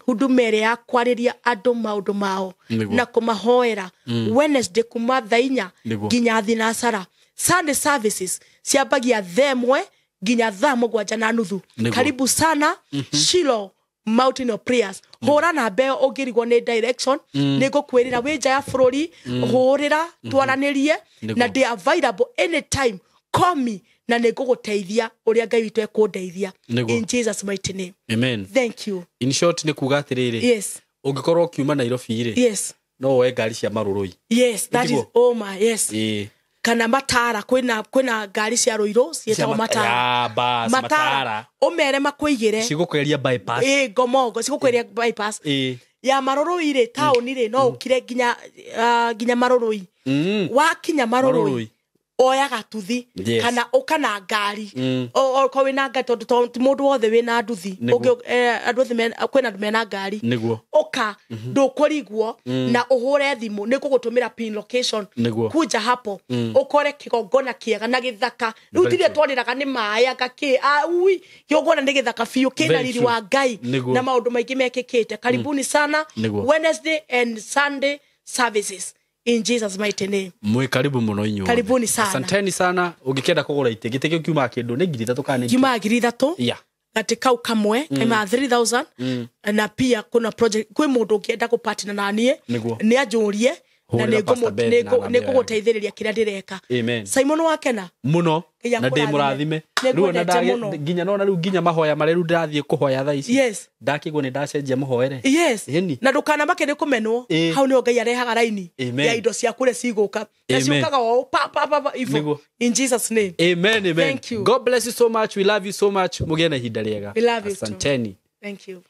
huduma ĩrĩa ya kwarĩria andũ maũndũ mao na kũmahoera Wednesday kuma thaa inya nginya thinacara. Sunday services ciambagia thaa ĩmwe nginya thaa 7:30. Karibu sana Shiloh Mountain of Prayers. Hũra namba ĩyo ũngĩrigwo nĩ direction nĩ ngũkwĩrĩra wĩ nja ya bũrũri hũrĩra twaranĩrie na ndĩ available anytime, call me na nĩ ngũgũteithia ũrĩa Ngai witũ ekũndeithia. In Jesus mighty name. Amen. Thank you. In short nĩ kuga atĩrĩrĩ. Yes. Ũngĩkorwo ũkiuma Nairobi rĩ. Yes. No woe ngari cia Marũrũi. Yes, that is oh my yes. Kana Matara kwina ngari cia Ruiru cietagwo Matara. Matara umere makuigire cigukweria bypass. Ngomongo cigukweria bypass ya Marũrũi ri tauni ri no ukire nginya nginya Marũrũi. Wakinya Marũrũi oya gatuthi kana ukana ngari o wina ngari tondu ti mundu wothe wina nduthi andu othe kwina andu mena ngari uka ndukurigwo na uhure thimu ni ngugutumira pin location kuja hapo ukore kigongona kiega na githaka riu tiria twariraga ni maai anga ki ui kigongona ni githaka biu kina riri wa Ngai na maundu maingi mekikite. Karibuni sana Wednesday and Sunday services. In Jesus mighty name. Mwe karibu muno inyuĩ. Karibuni sana. Asanteni sana. Ũngĩkenda kũgũra itĩ, gĩtĩ kĩu kiumaga kĩndũ nĩ 3,000 kana nĩ kiumaga 3,000. Yeah. Gatĩ kau kamwe kaima 3,000 na pia kuna project kwĩ mũndũ ũngĩenda gũpartner na niĩ nĩ anjũrie Na Hũrĩra Pastor Ben na namba ĩyo yake. nĩngũgũteithĩrĩria kĩrĩa ndĩreka. Amen. Simon, wakena. Muno. Ngai Na ndĩ akũrathime. mũrathime. Nĩ Rĩu ona ngwendete mũno. nginya nona rĩu nginya mahoya marĩa rĩu ndĩrathiĩ kũhoya thaa ici, ndakĩgwo nĩ ndacenjia mũhoere. Ĩni. Na ndũkanamake nĩ kũmenwo. Hau nĩho Ngai arehaga raini ya indo ciaku ũrĩa cigũka na Amen. ciũkaga o pa pa pa pa ivo. Nĩguo. In Jesus name. Amen, amen. Thank you. God bless you so much. We love you so much. Mũgĩe na ihinda rĩega. We love you too. Asanteni. Thank you.